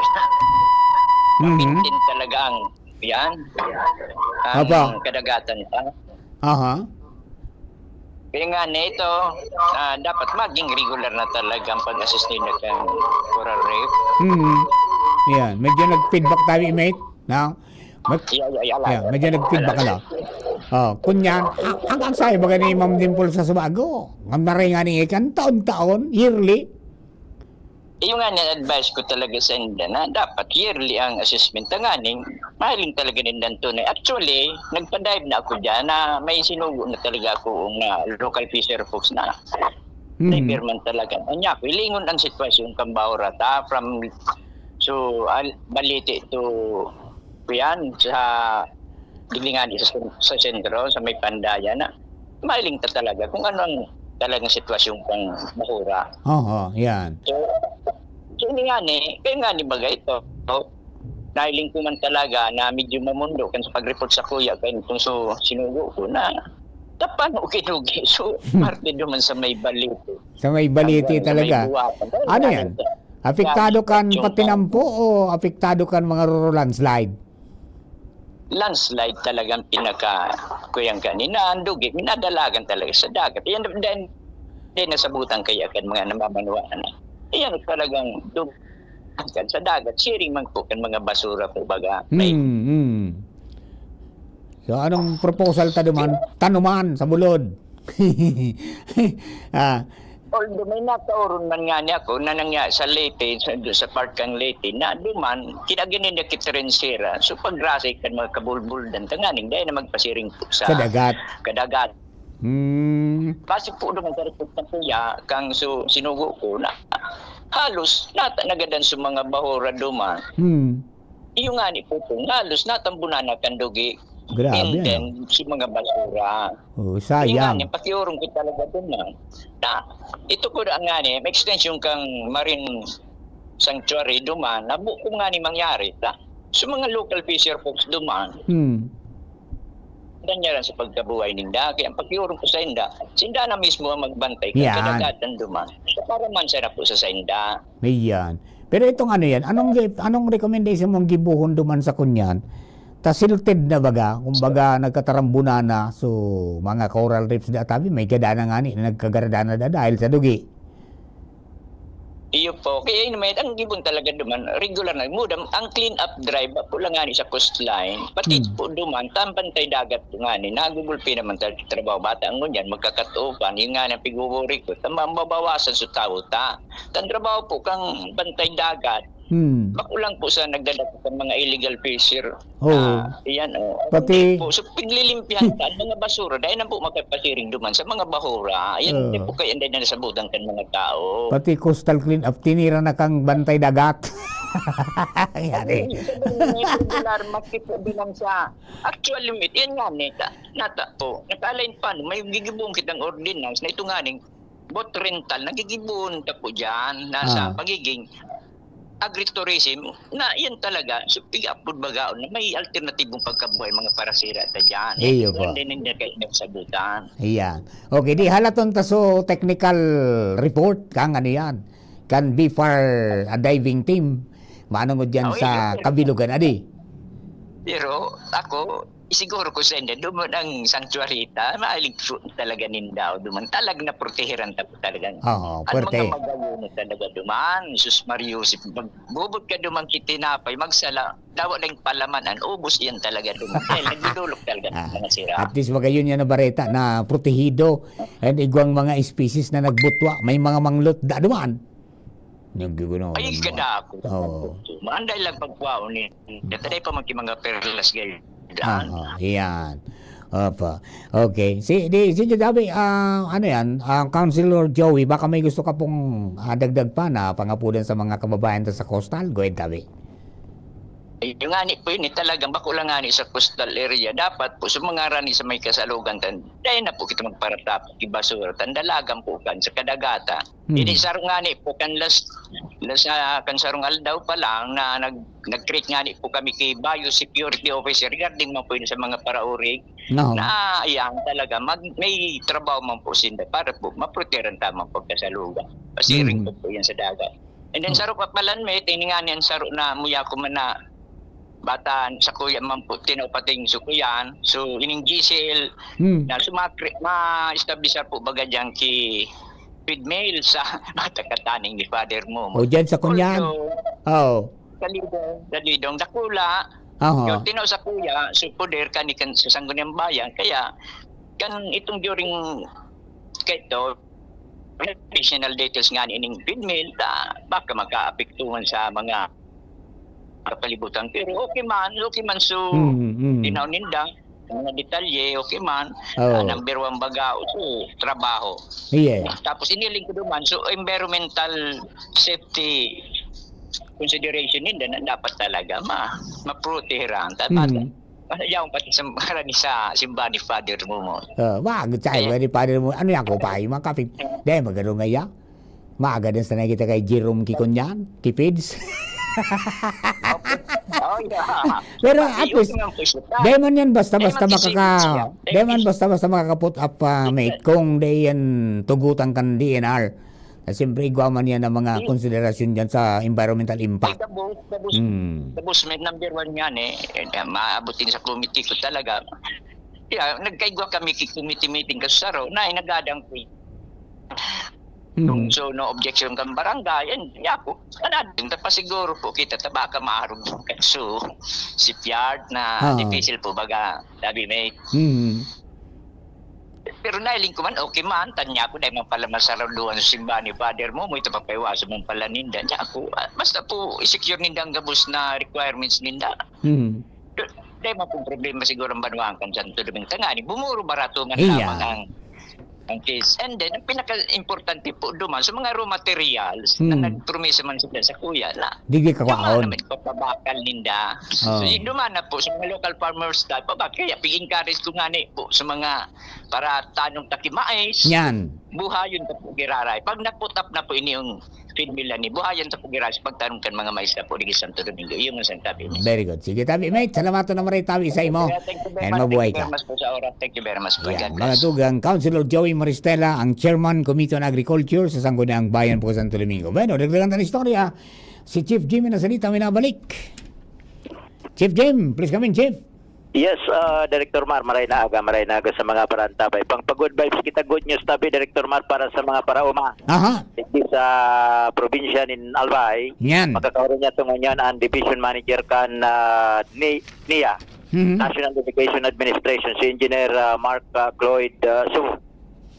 Mhm. Mapintin talaga ang, yan, ang Apa? kadagatan. Ah, Aha. Kaya nga na ito, ah, dapat maging regular na talaga ang pag-assist nila kan coral reef. Mhm. Yan. Medyo nag-feedback tayo, mate. No? Mag- Yeah, yeah, yeah, yeah. Yeah, medyo nag-feedback ka na. Oh, kunyan, ang, ang, ang sabi ba ni Ma'am Dimple sa Subago? Ang naringan ni ikan, taon-taon, yearly. Iyo nga ni advice ko talaga sa inda na dapat yearly ang assessment. Tanganing, mahiling talaga nindan tunay. Actually, nagpa-dive na ako dyan na may sinugo na talaga ako nga local fisher folks na Mm. diver man talaga. Anya ko, ilingon ang sitwasyon kan Baura ta from, so, al-, Balite to, kuyan, sa Gilingan, sa sen-, sa sentro, sa may Pandayan na mahiling ta talaga kung ano ang talagang sitwasyon kan Baura. Oo, yan. So, so, ini nga ni, kaya nga ni bagay ito, nahiling ko man talaga na medyo mamundo kan sa pag-report sa kuya, kaya kung so, sinugo ko na, tapano kinugi. So, parte duman sa may Balite. Sa may Balite Hanggang sa may talaga. Buwakan. Ano Kaya yan? ano ito? Apektado Grabe kan ito, yung patinampo o apektado kan mga ruro landslide? Landslide talagang pinaka, kuyang kanina, ang dugi, minadalagan talaga sa dagat. Yan, then, then nasabutan kaya kan mga namamanwaan. Yan talagang dug-, kan sa dagat, sharing man po kan mga basura po, baga. May Hmm, hmm. So, anong proposal ta duman? Tanuman sa bulod. Ah, Although may nakaoron man nga niya ako na nangya sa Leyte, sa, sa part kang Leyte, na duman, kinaginin niya kitrensera. So, pagrasay kan mga kabulbul dan tanganing, dahil na magpasiring po sa Sa dagat. kadagat. Hmm. Base po naman sa report ng kuya, kang su-, sinugo ko na, halos nata nagadan sa mga bahura duman. Hmm. Iyo ngani po, halos natambunan na kan dugi. Grabe, And ano? then, sa mga basura. Oh, Kaya sayang. ngani, pakiurong ko talaga duman. Na, ito po ang ngani, may extension kang marine sanctuary duman, na buko ngani mangyari ta. Sa mga local fisher folks duman, Hmm. danyaran sa pagkabuhay ninda. Kaya ang pakiurong ko sa inda, sinda na mismo ang magbantay kan Yan. kadagatan duman. So, para man sana po sa sainda. Ayan. Pero itong ano yan, anong gi-, anong recommendation mong gibohon duman sa kunyan? Ta silted na baga, kumbaga nagkatarambuna na, so mga coral reefs da tabi, may gada na ngani na nagkagarada na da dahil sa dugi. Iyo po, kaya yun may, ang gibon talaga duman, regular na, muda, ang clean up drive, ako lang ngani sa coastline, pati Hmm. po duman, tambantay dagat po ngani, nagugulpi naman sa trabaho, bata ang ngunyan, magkakatupan, yun nga ang pigwawari ko, ta mababawasan sa tao ta. Kan trabaho po kang bantay dagat, Hmm. bako lang po sa nagdadala sa mga illegal fisher. Oo. Ah, iyan, oh. Pati Hindi po, so, piglilimpihan ka, ang mga basura, dahil na po makapasiring duman sa mga bahura. Ayan, Oo. hindi po kayo, hindi na nasabutan kan mga tao. Pati coastal clean up, tinira na kang bantay dagat. Yari. Ay, sa ganun, may regular, maski po duman sa actual limit, yan nga, neta, nata po, naka-align pa, no? May gigibong kitang ordinance na ito nga ning boat rental, nagigibon ta po dyan, na sa Ah. pagiging agritourism, na yan talaga, so, piga-upload bagaon na may alternatibong pagkabuhay, mga parasira ta dyan. Iyo Eh, po. hindi ninda kayo nagsabutan. Ayan. Okay, di halaton ta so technical report, kang ano yan, kan B far, ah, diving team. Manungod yan Oh, sa iyo. kabilugan, adi. Pero ako, siguro ko sa inyo, duman ang sanctuary ta, mahilig po talaga ninda, o duman talag na proteheran ta po talaga. Oo, Ang puwerte. mga magayon na talaga duman, sus Mario, si, magbubot ka duman ki tinapay, magsala, dawa lang palaman, an ubos iyan talaga duman. Dahil nagdudulok talaga ng Ah, mga sira. at least magayon yan na bareta na protehido, and igwang mga species na nagbutwa, may mga manglot da duman. Naggugunaw Ay, ang mga kadako. Oo. Maanday lang pagkwaon ni. Kataday pa man ki mga perlas gayon. Daan. Oo, yan. Opo. Okay. Si, di, si Dabi, ah, ano yan, ah, Councilor Joey, baka may gusto ka pong, ah, dagdag pa na pangapudan sa mga kababayan ta sa coastal? Go ahead, Dabi. Ay, yung ngani po yun, eh, talagang bako lang ngani sa coastal area. Dapat po, sa mga rani sa may kasalugan, tan-, dahil na po kita magparatap, ibasura, tandalagan po kan sa kadagatan. Hmm. Ini saro ngani po kan last, last, ah, kan sarong aldaw pa lang na nag-, nag-create ngani po kami ki Biosecurity Officer regarding man po yun sa mga paraurig No. na, ayan, talaga, mag-, may trabaho man po sinda para po maproteran tamang pagkasalugan. Pasiring Hmm. po po yan sa dagat. And then, Hmm. saro pa palan, may tiningan yan, saro na muya ko man na bata, sa kuya man po, tinaw pating sukuyan. So, ining G C L, Hmm. na sumakri-, ma-establish po baga dyan ki Feed Mill sa bata kataning ni Father mo. O, dyan sa Kunyan? Also, Oo. sa Lidong, sa Lidong, dakula. Aha. Yung tinaw sa kuya, so, poder kani kan sa Sangguniang Bayan. Kaya, kan itong during, kay to, additional details nga ining Feed Mill, ta, baka makaapektuhan sa mga kapalibutan. Pero okay man, okay man. So, Mm, mm. tinaw ninda, mga detalye, okay man. Oo. Ah, number one baga, so, trabaho. Yes. Tapos, iniling ko naman, so, environmental safety consideration ninda na dapat talaga ma-, maprotehiran. Dapat, Mm. ano, yaon pati sa, sa simbahan ni Father mo mo. Ah, wag, sa Eh. simbahan ni Father mo. Ano yan, ko pa, yung mga kapit-, di, magano nga yan? Maaga din sana kita kay Jerome Kikon yan, Kipids. Oh, yeah. Pero Ay, at least, okay lang po siya. di man yan basta-basta Di man kasi makaka-, siya. di man basta-basta makaka-put up, ah, mate, kung di yan tugutan kan D N R. Na siyempre, igwa man yan ang mga Di- konsiderasyon dyan sa environmental impact. Ay, kabus, kabus, Hmm. kabus, may number one yan eh. Eh, maabot din sa committee ko talaga. Yeah, nagkaigwa kami ki committee meeting kasi saro na, eh, nagadang ko. Hmm. So, no objection kan barangay, and yako, ano, din, tapasiguro po kita, ta baka maarog. So, shipyard na Ah. difícil po baga, sabi may Hmm. Pero nailing ko man, okay man, tanya ko, dahil man pala masaraduhan sa simbahan ni Father mo, mo ito papaiwasan mong pala ninda. Niya ako, ah, basta po, i-secure ninda ang gabos na requirements ninda. Hmm. Dahil man pong problema siguro ang banwaan kan Santo Domingo. Tangani, bumuro barato man Iya. lamang ang Ang case. And then, ang pinaka-importante po duman, sa mga raw materials na Hmm. nagpromesa man sila sa kuya na Digdi duman kakwaon. na may papabakal ninda. Oh. So, yung duman na po sa mga local farmers, dahil pa ba, kaya pig-encourage ko nga ni po sa mga para tanong taki mais, Yan. buhayon na po giraray. Pag na-put up na po ini yung feed mill na ni, buhayon na po giraray sa pagtanom kan mga mais na po, di Santo Domingo. Iyo man sa tabi, mate. Very good. Sige, tabi, mate. Salamat na maray, tabi, sa imo. Thank you very And much. Mabuhay Thank you ka. very much po sa oras. Thank you very much po. Yan. God Mga bless. tugang, Councilor Joey Maristela, ang Chairman Committee on Agriculture sa Sangguniang Bayan po Santo Domingo. Bueno, dagdagan ta na istorya. Si Chief Jimmy na salita, may nabalik. Chief Jim, please come in, Chief. Yes, ah, Director Mar, maray na aga, maray na aga sa mga parantabay. Pang pa-good vibes kita, good news tabi, Director Mar, para sa mga paraoma. Aha. Digdi sa probinsya nin Albay, Yan. magkakaroon niya ito ngunyan ang division manager kan, ah, ni-, niya, Mhm. National Irrigation Administration, si Engineer, ah, Mark, ah, Cloyd, ah, Su.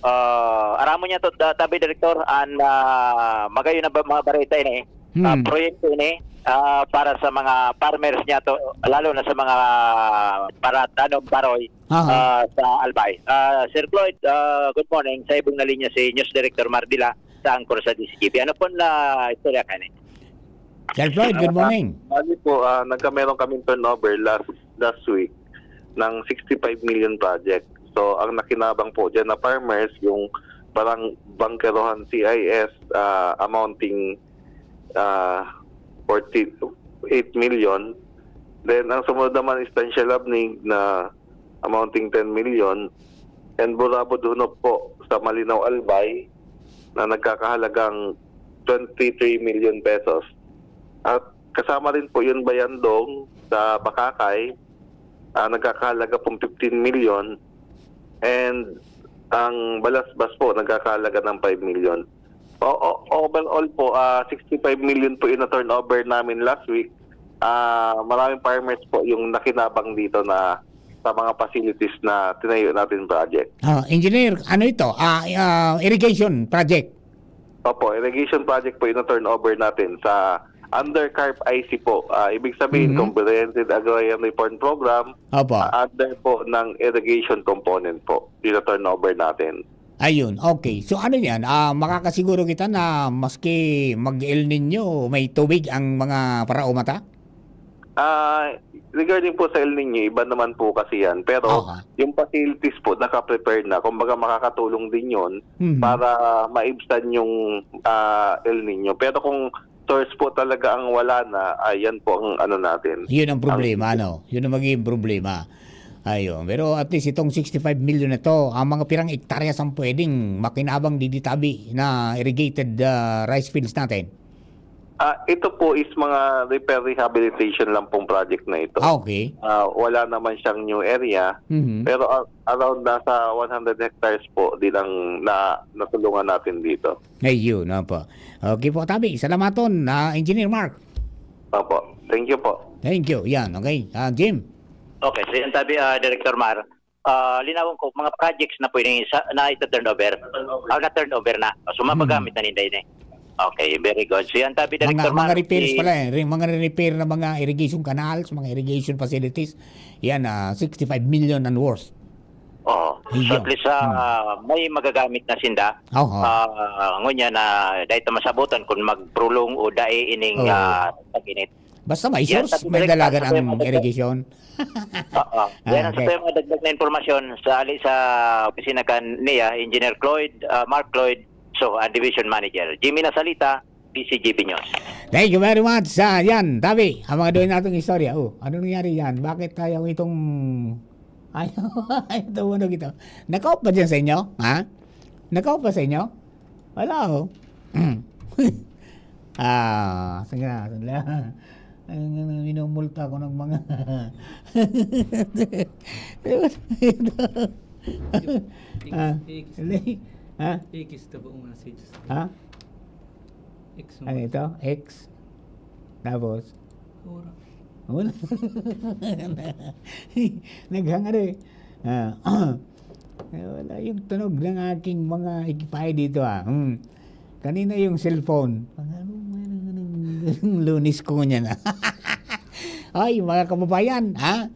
Ah, aramon niya to, da-, tabi, Director, an, ah, magayon na ba, mga bareta ini? Ah, Hmm. proyekto ini, ah, para sa mga farmers niya to, lalo na sa mga para tanom, paroy, Aha. ah, sa Albay. Ah, Sir Cloyd, ah, good morning. Sa ibong na linya si News Director Mardila sa Anchor sa D C G P. Ano po na istorya ka ni? Sir Floyd, good Ah, morning. bali po, ah, nagkameron kaming turnover last, last week ng sixty-five million project. So, ang nakinabang po dyan na farmers, yung parang Bangkerohan C I S, ah, amounting, ah, forty-eight million. Then, ang sumunod naman is Tansya Labnig na amounting ten million. And Burabod Hunop po sa Malinaw Albay na nagkakahalagang twenty-three million pesos. At kasama rin po yung Bayandong sa Bakakay, ah, nagkakahalaga pong fifteen million. And ang Balasbas po, nagkakahalaga ng five million. O, o, overall po, ah, sixty-five million po yung na-turnover namin last week. Ah, maraming farmers po yung nakinabang dito na sa mga facilities na tinayo natin project. Ah, engineer, ano ito? Ah, ah, irrigation project? Opo, irrigation project po yung na-turnover natin sa under CARP I C po. Ah, ibig sabihin, Mhm. Comprehensive Agrarian Reform Program, Opo. ah, under po ng irrigation component po yung na-turnover natin. Ayun, okay. So, ano yan? Ah, makakasiguro kita na maski mag-El Niño, may tubig ang mga paraoma ta? Ah, regarding po sa El Niño, iba naman po kasi yan. Pero Aha. yung facilities po, naka-prepare na. Kumbaga, makakatulong din yun Mhm. para maibsan yung, ah, El Niño. Pero kung source po talaga ang wala na, ayan po ang ano natin. Yun ang Ang problema, ano? Yun ang magiging problema. Ayun. Pero at least itong sixty-five million na to, ang mga pirang hektaryas ang pwedeng makinabang didi tabi na irrigated, ah, rice fields natin? Ah, ito po is mga repair rehabilitation lang pong project na ito. Ah, okay. Ah, wala naman siyang new area, Mhm. pero a-, around nasa one hundred hectares po din ang na-, natulungan natin dito. Ayun, opo. Okay po, tabi. Salamaton, ah, Engineer Mark. Opo. Thank you po. Thank you. Yan, okay. Ah, Jim. Okay, so yan tabi, ah, Director Mar. Ah, linawon ko, mga projects na po yung sa, na ito turnover. Ah, na turnover na. So, Hmm. mapagamit na ninda yun eh. Okay, very good. So, yan tabi, Mga, Director mga Mar, repairs si pala eh. Re-, mga repair na mga irrigation canals, mga irrigation facilities. Yan, ah, sixty-five million ang worth. Oo. So, Iyo. at least, ah, Hmm. may magagamit na sinda. Oho. Ah, ngunyan na dahil ta masabutan kung magprolong o dai ining, Oo. ah, tag-init. Basta may Yan, source, sabi may direct, dalagan sabi ang mo, irrigation. Oo. Ah, Yan ang okay. sabi mo, dagdag na impormasyon sa ali sa opisina kan niya, Engineer Cloyd, ah, Mark Cloyd, so, ang division manager. Jimmy Nasalita, D C G B News. Thank you very much. Ah, yan, tabi, ang mga doon natong istorya. Oh, ano nangyari yan? Bakit tayo itong, ayaw, ayaw tumunog ito? Naka-off ba dyan sa inyo? Ha? Naka-off ba sa inyo? Wala, oh. Ah, sige na, sandali. Ay, minumulta ko ng mga Text, Ah, text. Hindi. Ha? Text na buong messages. Ha? X mo. Ano ito? X? Tapos? Ora. Wala. Naghang ano eh. Ah, eh, wala yung tunog ng aking mga higpay dito, ah. Hmm. Kanina yung cellphone. Pag ano, ano, ano, Lunes ko niyan, ah. Ay, mga kababayan, ha?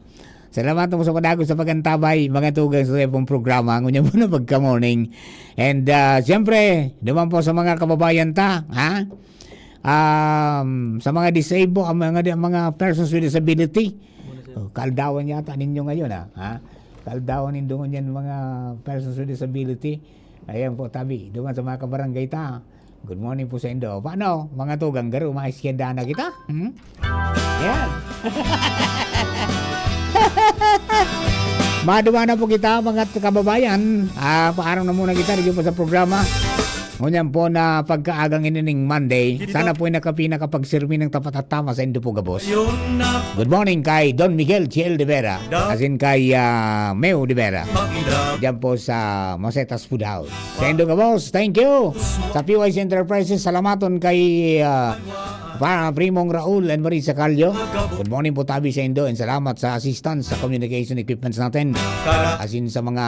Salamat po sa padagos sa pag-antabay, mga tugang sa iyong programa. Ngunyan po na pagka-morning. And, ah, siyempre, duman po sa mga kababayan ta, ha? Um, sa mga disabled, ang mga, mga persons with disability. Oh, kaldawan yata ninyo ngayon, ha? Ha? Kaldawan nindo ngunyan mga persons with disability. Ayan po, tabi. Duman sa mga kabarangay ta. Good morning po sa indo. Paano, mga tugang, garo, mga iskeda na kita? Hmm? Yan. Maduwa na po kita, mga kababayan. Ah, paarong na muna kita, dito po sa programa. Ngunyan po na pagkaagang inining Monday. Sana po ay nakapina kapagserbi ng tapat at tama sa indo po gabos. Good morning kay Don Miguel Chiel de Vera. As in kay ah, Meo de Vera. Diyan po sa Masetas Food House. Sa indo gabos, thank you. Sa P Y C Enterprises, salamaton kay ah, pa, Primong Raul and Marisa Calio. Good morning po tabi sa indo and salamat sa assistance sa communication equipments natin. As in sa mga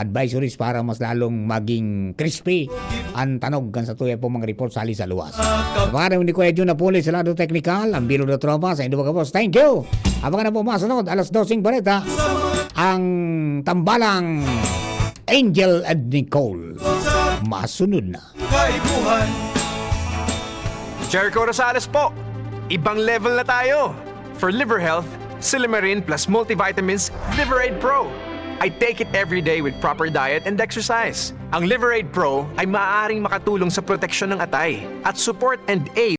advisories para mas lalong maging crispy ang tanog kan sa tuya po mga report sa sa luwas. Sa pangalan ni Kuya Jun Napoli sa lado technical, ang Bilo de Tropa, sa indo mga boss. Thank you! Abangan na po masunod, alas doseng bareta, ang tambalang Angel and Nicole. Masunod na. Kaipuhan. Jericho Rosales po. Ibang level na tayo. For liver health, Silymarin plus multivitamins, Liver Aid Pro. I take it every day with proper diet and exercise. Ang Liver Aid Pro ay maaaring makatulong sa proteksyon ng atay at support and aid